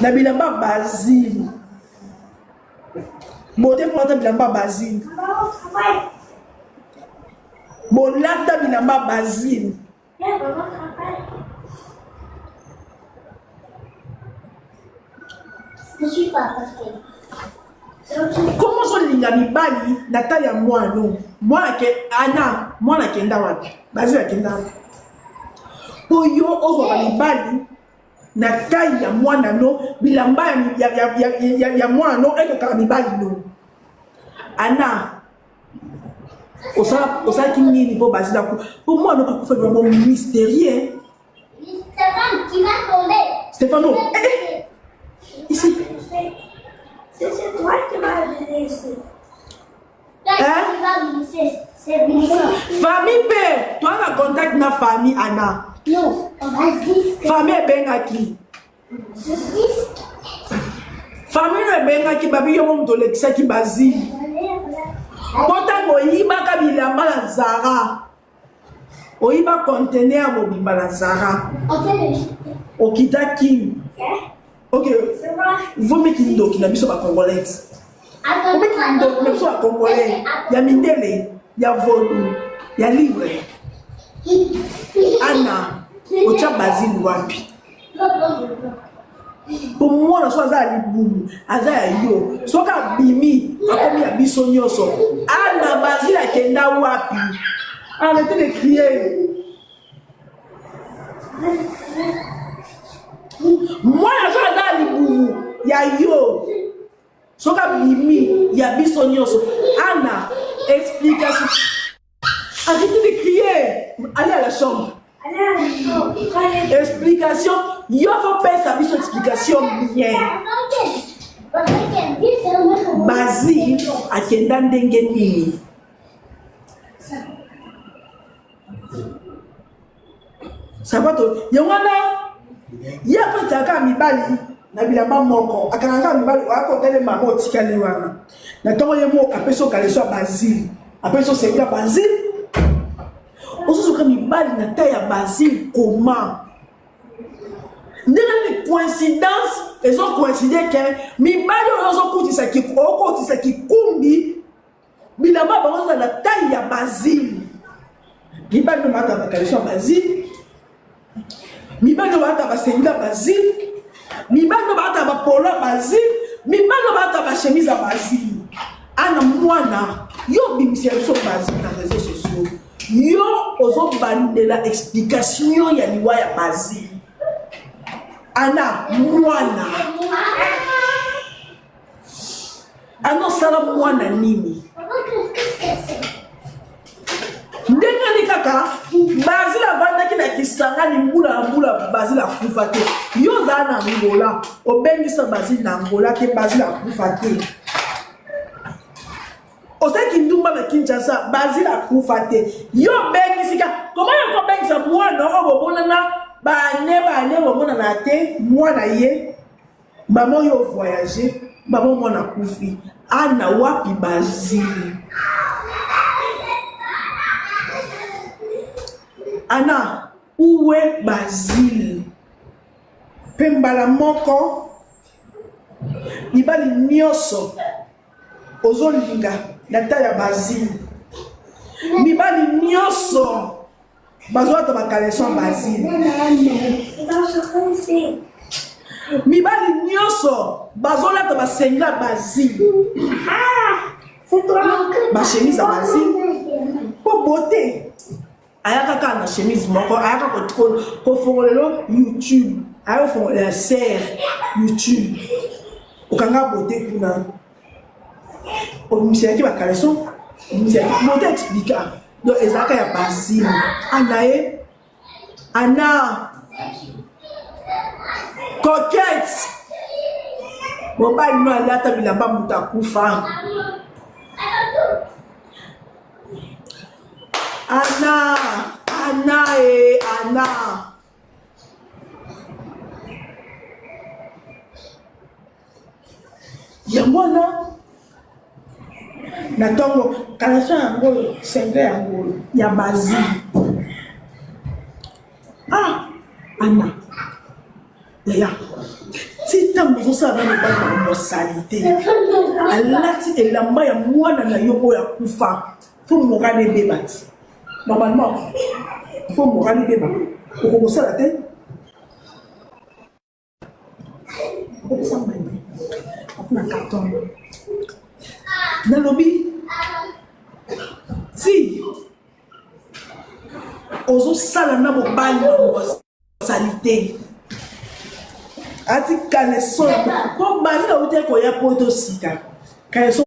Na bilamba Basile. Bote bolata bilamba Basile. Bolata bilamba Basile. Comment ozolinga mibali na taille ya mwana mwana ke ana mwana akenda wapi Basile akenda wapi po yo ozwaka mibali na taille ya mwana no bilamba ya, ya, ya, ya, ya, ya mwana no ekokaka mibali no ana osalaki nini mpo bazila mpo mwana akufa bilamba mystérieux Stéphane, tu vas tomber. Stéphano, eh, eh. Ici. C'est toi qui m'as amené ici. Hein? Famille mpe toa na contact na famille Anna. Non, famille ebengaki. Famille no ebengaki babi yo moto olekisaki Basile. Mpo ntango oyibaka bilamba na Zara, oyiba conteneur mobimba na Zara, okita Kin. Ok, vomi kindoki na biso ba congolais. Vomi kindoki na biso ba congolais ya mindele, ya vodu, ya livre. Anna, otya Basile wapi? Po mwana so aza ya libumu, aza ya yo. Soki abimi, akomi ya biso nyonso. Anna, Basile akenda wapi? Arrêtez de crier. Mwana so aza libumu ya yo soki abimi ya biso nyonso. Anna, explication. Arrêtez de crier. Allez à la chambre. Explication. Yo faut pesa biso explication bien. Basile akenda ndenge nini? Sapato yango wana ye akotiaka mibali. na bilamba moko akangaka mibali akotele mama otikali wana na ntongo ye moko apesi okaleso ya basile apesi osengi ya basile ozozoka mibali na ta ya basile koma ndenge nini coïncidence ezocoïncide ke mibali oyo ozokutisa okotisa kikumbi bilamba bango ozala na taille ya basile mibali oyo baataka bakaleso ya basile mibali oyo baataka basengi ya basile mibali oyo baataka bapolo ya basile mibali oyo baataka bachemise ya basile ana mwana yo obimisela biso basile na réseau sociaux yo ozobandela explication ya liwa ya basile ana mwana Ana osala mwana nini? Ndenge nini kaka Basile avandaki na Kisangani mbula na mbula, Basile akufa te. Yo ozala na Angola, obengisa Basile na Angola te, Basile akufa te. Ozalaki ndumba na Kinshasa, Basile akufa te. Yo obengisi ka, koma yo kobengisa mwana oyo bomonana bane bane bomonana te, mwana ye Maman yo voyage, maman mwana akufi. Ana wapi Basile? Ana où est Basile? Pe mbala moko mibali nyonso ozolinga na ta ya Basile. Mibali nyonso bazolata bakaleson ya Basile. Mibali nyonso bazolata basengla Basile, bachemise ya Basile mpo bote ayaka kaka na chemise moko, ayaka kofongolelo YouTube, ayaka kofongolela serre YouTube, okanga bote kuna obimisaki bakaleson, obimisaki bote, explika donc ezalaka ya Basile. Ana ye ana coquette, mobali no alata bilamba moto akufa. Ana ana e ana yango wana na ntongo kalaso yango oyo sengle yango oyo ya bazili. Ah, ana yaya, ti ntango ozosala na mobali na mosali te, alati elamba ya mwana na yo oyo akufa, fo moral ebeba ti normalement, fo moral ebeba, okokosala te. Opesa mbani na carton, nalobi ti ozosala na mobali na mosali te, ati kaleson po bandi na uti koya poto sika kaleson.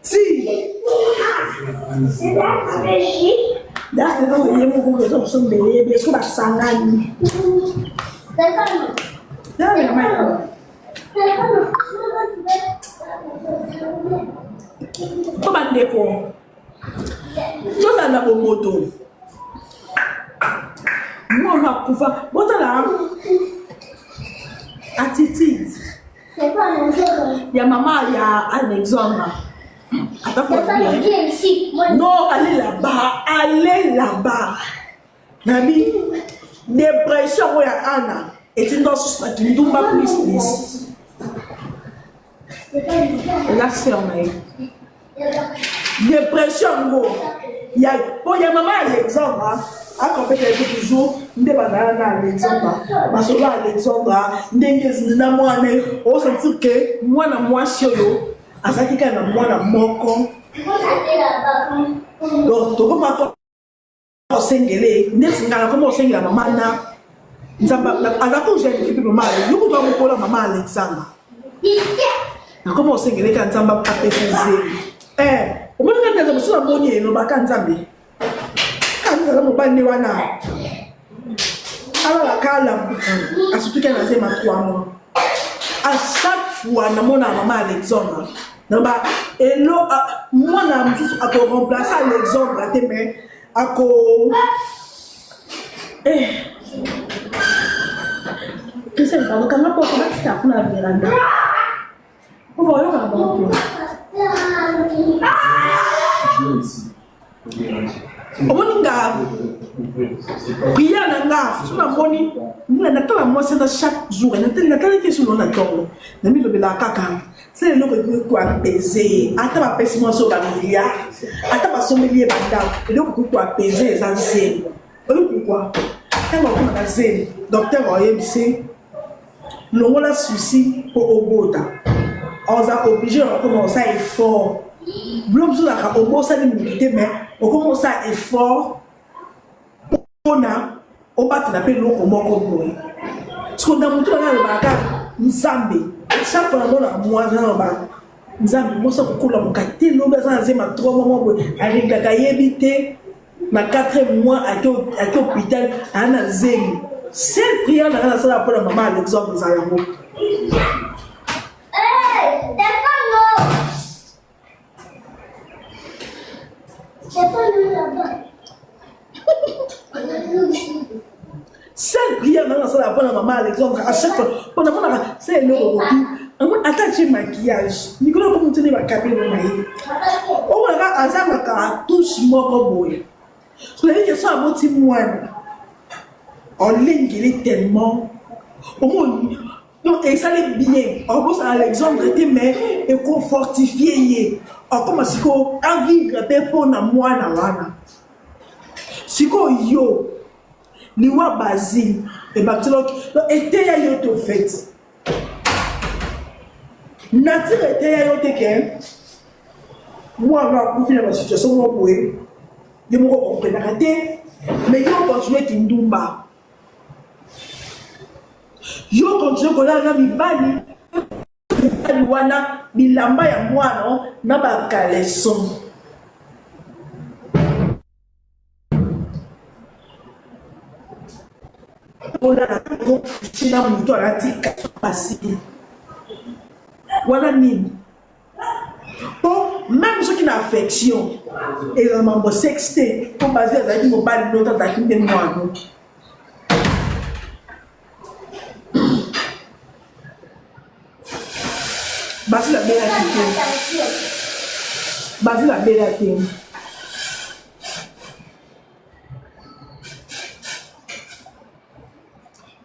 Ti ye moko eza kosombela ye beso basangani. Mpo bandeko tozala na bomoto, mwana akufa, botala attitude ya mama ya Alexandra. Non, allez là-bas, allez là-bas. Nabi, dépression oyo ya Anna etinda susu na kindumba plus plus. Eza sœur na ye. Dépression yango ya po ya mama Alexandra akopeta ye toujours nde bazala na Alexandra, masolo ya Alexandra ndenge na mwana osentir ke mwana mwasi oyo azalaki kaka na mwana moko, donc tokoma kosengele neti ngai nakoma kosengela mama na Nzambe aza ko jeune fille mama yo kutu amokola mama Alexandra, nakoma kosengele ka Nzambe apesa zeli. Omoni nga nzambe mosusu namoni elobaka Nzambe aza mobali nde wana alalaka alamuka asutuki na zema 3 mois. À chaque fois namona mama Alexandra. Na ba elo mwana mosusu ako remplacer Alexandre te mais ako eh Christian, pardon, kanga porte batika kuna na veranda. Po bayokaka bango kuna. Omoni nga prière na nga so namoni natala mwasi na chaque jour natali te solo na ntongo namilobelaka kaka se eloko ekoki koapese ye ata bapesi mwasi oyo bamilliard ata basombeli ye bandako eloko ekoki koapese eza zemi oyebi pourkui ntango akoma na zemi docteur oyebisi longola souci mpo obota oza oblige na okoma osala effort bilo mosusu ozalaka obosani motu te mais okoma osala effort mpona obatela mpe eloko moko boye siko na motu nanga alobaka nzambe chaque fois namona mwana naloba nzambe mwasi akokola moka te lobi aza na zema 3 mois moko boye areglaka ayebi te na 4 mois ake hôpital aa na zemi seule prière nanga nasala mpona mama alexandre eza yango. Seule prière nanga nasala mpona mama alexandre à chaque fois mpo namonaka se eloko okoki ata atie maquillage mikolo akomi tene bakabelo na ye omonaka azangaka touche moko boye sonayebi ke so aboti mwana olengeli tellement omoni donc esali bien okosala alexandre te mais ekofortifie ye akoma sikoyo avivre mpe mpo na mwana wana sikoyo yo liwa basile ebakisela eteya yo to fete nature eteya yo te ke mwana akufi na basituation moko boye ye moko okomprenaka te mais yo continue kindumba yo continue kolala na mibali mibali wana bilamba ya mwana na bakaleson olala na moto alati pasi wana nini po meme soki na affection ezala mambo sexe te po bazi azalaki mobali noto azalaki nde mwana. Basile abelaki te, Basile abela te.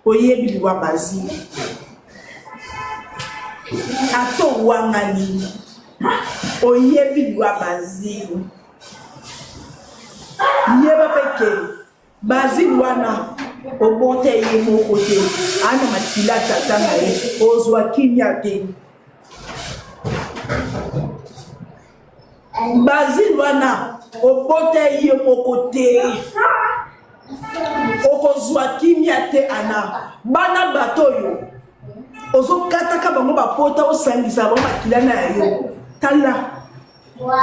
Oyebi liwa Basile ata owangani oyebi liwa Basile yeba mpe ke Basile wana obota ye moko te ana makila tata na ye ozwa kimia te Basile wana obota ye moko te okozwa kimia te ana bana bato oyo ozokataka bango bapota osangisa bango makila na yo tala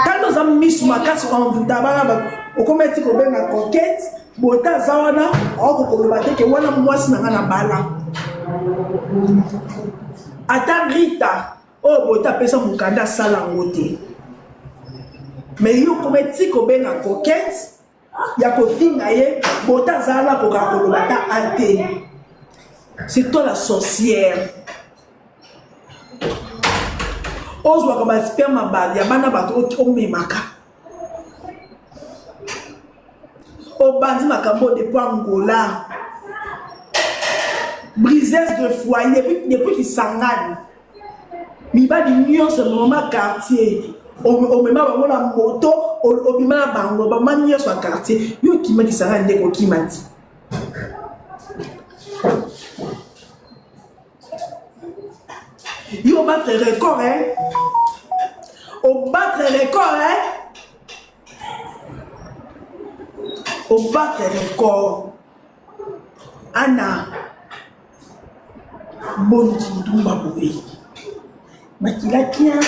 tala oza misu makasi envuta bana bato okomi eti kobenga coquette bota aza wana aoko koloba te ke wana mwasi na nga na bala ata rita oyo bota apesa mokanda asala yango te me yo okoma eti kobenga coquette ya kofinga ye bota azala akokaka koloba ata a te. C'est toi la sorcière. Ozwaka ba sperme ya bana bato omemaka. Obandi makambo depuis Angola. Briseuse de foyer depuis Kisangani. Mibali nyonso mama quartier omema bango na moto obima na bango bama nyonso ya quartier yo okima Kisangani nde kokima ti. Yo battre record hein? Obattre record hein? Obattre record. Anna boni kindumba boye makila kia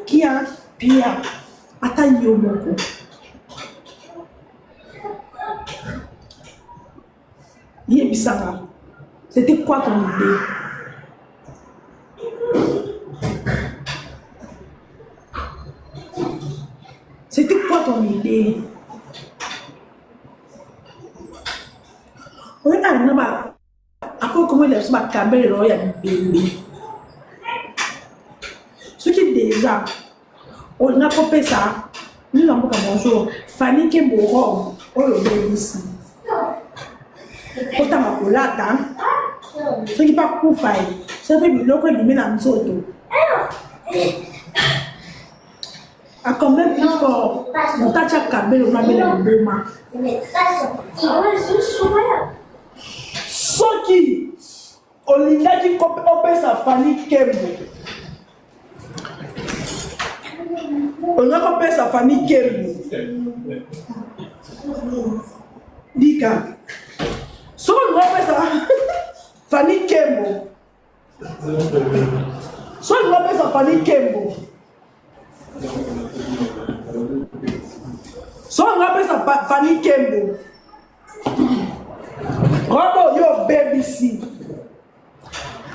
kia pia ata yo moko Yebisanga, c'était quoi ton idée? C'était quoi ton idée? Oyo na ba akoki komela biso bakabelo ya bibembe. Soki deja olinga kopesa nini na mboka bonjour Fanny Kembo robe oyo obebisi kotanga kolata soki mpe akufa ye soki mpe biloko ebimi na nzoto a quand même plus fort moto atya kabelo mabela liboma soki olingaki opesa fani kembo olingaki opesa fani kembo dika soki olingi opesa fani kembo soki olingi opesa fani kembo soki olingi opesa fani kembo robe oyo obebisi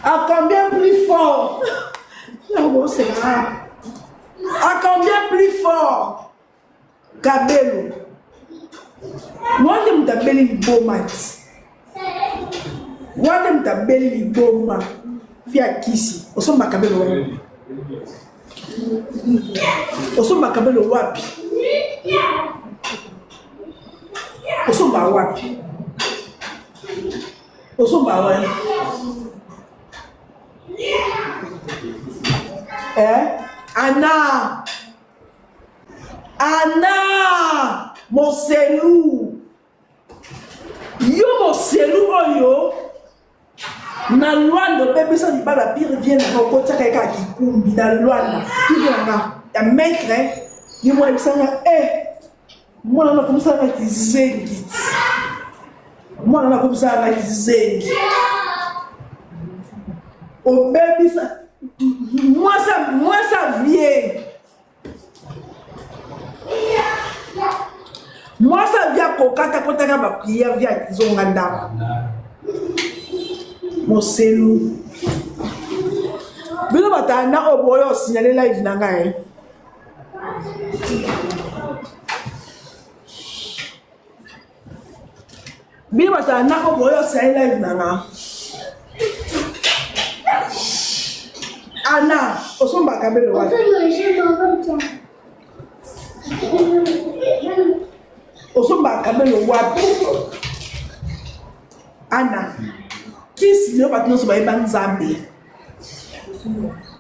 à combien plus fort nakoseka à combien plus fort kabelo wana nde moto abeli liboma ti wana nde moto abeli liboma fi ya kisi osomba kabelo wapi osomba kabelo wapi osomba wapi osomba wapi eh? Ana Ana moselu yo moselu oyo na Luanda obebisa libala pire vie na okotiaka ye kaka kikumbi na Luanda pire nanga ya maître ye mwana yebisanga e eh, mwana nakomisaka na kizengi mwana nakomisaka na kizengi obebisa mwasa mwasa vie mwasi avia kokata kotaka bapriere via zonga ndako moselu bino batanda oyo boyo osignale live na ngai eh. bino batanda oyo boyo osignale live na nga ana osombaka belo wapi osombaka belo wapi ana kisi lelo bato nyonso bayeba nzambe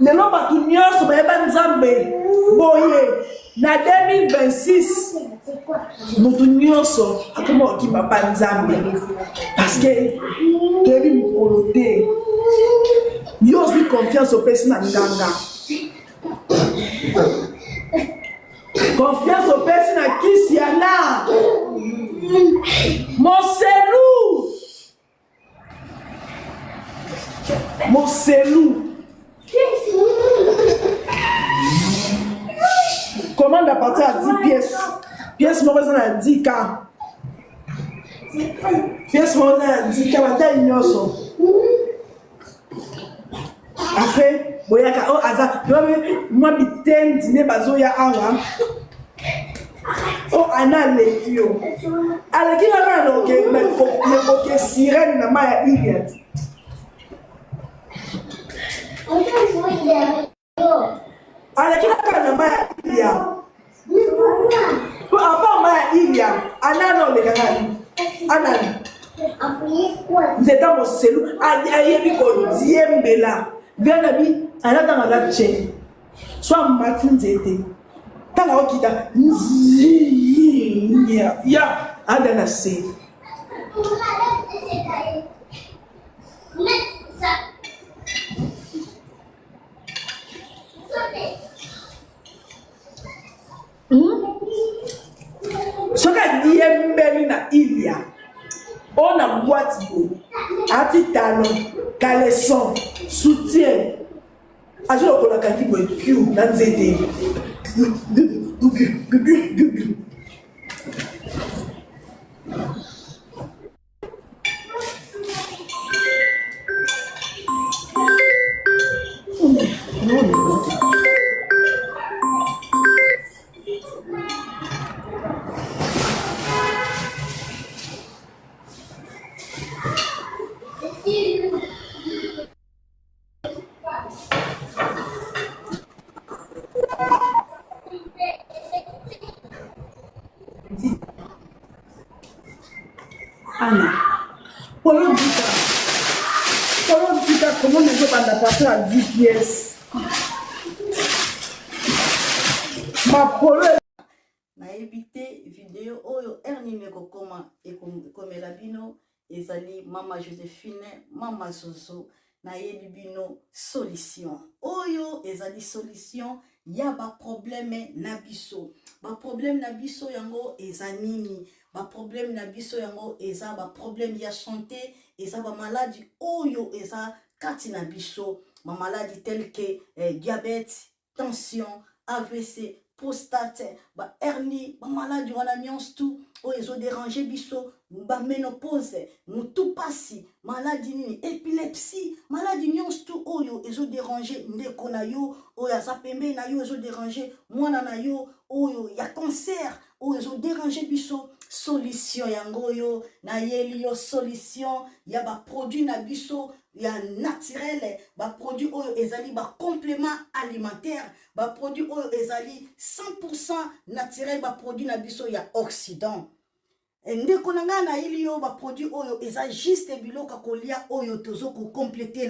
lelo bato nyonso bayeba nzambe boye na 2026 moto nyonso akoma kokima pa nzambe parceke toyebi mokolo te yo ozwi confiance opesi na nganga confiance opesi na kisi ya na moselu moselu commande à partir ya 10 pièces pièce moko eza na 10 k pièce moko eza na 10 k batai nyonso après boyaka oyo oh, aza mwa bitendi nde bazoya awa o oh, ana aleki yo aleki kaka nakoke sirene na mai ya iliad aleki kaka na mai ya ilia po apart mai ya ilia anana oleka nani anani nzeta moselu ayebi kodiembela bia na bi alatanga aza ce so amati nzete ntango akokita ya ada na se Hmm? soki adiembeli na ilia oyo na boite boye ati talon caleçon soutien azwi lokola akangi boye piu na nzete Ana polo dika polo dika commande ezobanda partir ya 10 pièces mapolo. Nayebi te video oyo heure nini ekokoma ekomela bino. Ezali mama Josephine, mama Zozo. Nayebi bino solution oyo ezali solution ya baproblème na biso. Baproblème na biso yango eza nini? Baproblème na biso yango eza baproblème ya santé, eza bamaladi oyo eza kati na biso, bamaladi tel que diabète, tension, AVC, prostate, ba hernie, ba maladi wana nyonso tout oyo ezo déranger biso, ba ménopause, mutu pasi, maladi nini, épilepsie, maladi nyonso tout oyo ezo déranger ndeko na yo oyo aza pembeni na yo, ezo déranger mwana na yo oyo ya cancer oyo ezo déranger biso. Solution yango oyo nayeli yo, solution ya ba produit na biso ya naturel, baproduit oyo ezali bacomplément alimentaire, baproduit oyo ezali 100% naturel, baproduit na biso ya Occident. Ndeko na ngai, nayeli yo baproduit oyo eza juste biloko ya kolia oyo tozo kocompléter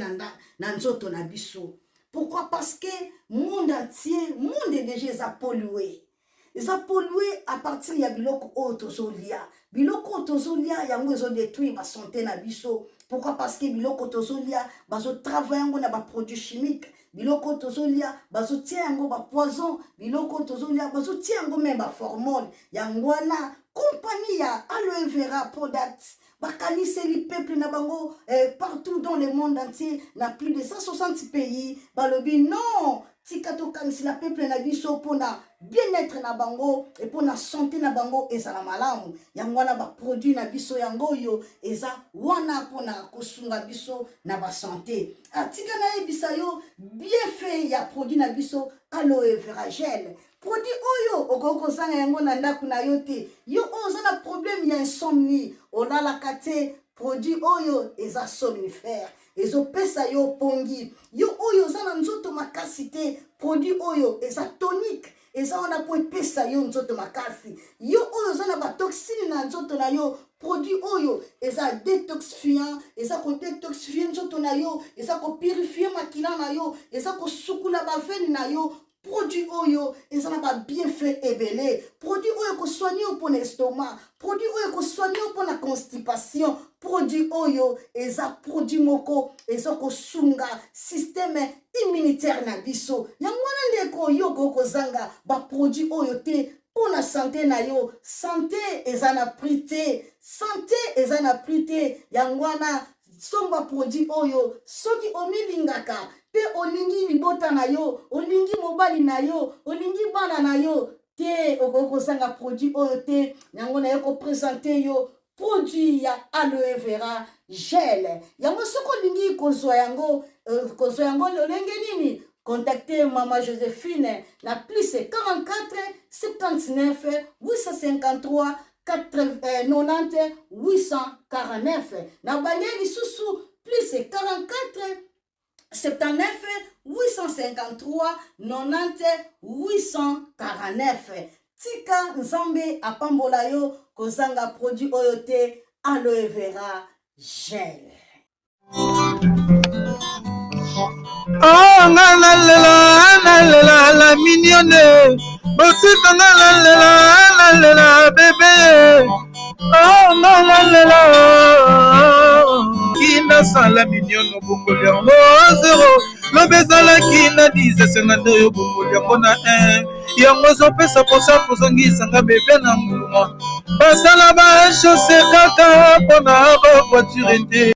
na nzoto na biso. Pourquoi? Parce que monde entier, monde déjà eza pollué, eza pollué à partir ya biloko oyo tozolia. Biloko oyo tozolia yango ezodétruire basanté na biso. Pourquoi? Parce que biloko tozolia, bazotravaille yango na baproduit chimique. Biloko oyo tozolia, bazotia yango bapoison. Biloko oyo tozolia, bazotia yango même baformol. Yango wana compagnie ya Aloe Vera Product bakaniseli peuple na bango partout dans le monde entier, na plus de 160 pays. Balobi non, tika tokanisela peuple na biso mpona bien-être na bango e mpona santé na bango ezala malamu. Yango wana baproduit na biso yango oyo eza wana mpona kosunga biso na basanté. Atika nayebisa yo bienfait ya produit na biso Aloe Vera Gel. Produit oyo okoki kozanga yango na ndako na yo te. Yo oyo oza na problème ya insomnie, olalaka te, produit oyo eza somnifère, ezopesa yo pongi. Yo oyo oza na nzoto makasi te, produit oyo eza tonique, eza wana mpo epesa yo nzoto makasi. Yo oyo oza na batoxine na nzoto na yo, produit oyo eza détoxifiant, eza kodétoxifie nzoto na yo, eza kopurifie makila na yo, eza kosukula baveine na yo. Produit oyo eza na babienfait ebele. Produit oyo ekosoigne yo mpona estomac, produit oyo ekosoigne yo mpona constipation. Produit oyo eza produit moko eza kosunga système immunitaire na biso. Yango wana ndeko, yo okoki kozanga baproduit oyo te mpona santé na yo. Santé eza na prix te, santé eza na prix te. Yango wana somba produit oyo soki omilingaka mpe olingi libota na yo, olingi mobali na yo, olingi bana na yo te, okoki kozanga produit oyo te. Yango naye koprésenter yo produit ya Aloe Vera Gel. Yango soki olingi kozwa yango, kozwa yango lolenge nini? Contactez mama Josephine na plus 44 79 853 90 849. Na bande lisusu, plus 44 79 853 90 849. Tika Nzambe apambola yo. Kozanga produit oyo te, Aloe Vera Gel. Oh, nga nalela, nalela la mignonne, botika nga nalela, nalela bébé. Oh, nga nalela kinasala mignonne, obongoli yango zero. Lobi ezalaki na 10, esenga nde oyo obongoli yango na 1. Yango ezopesa mposa kozongisanga bébé na nguluma. Basala bachaussée kaka mpona bavoiture te.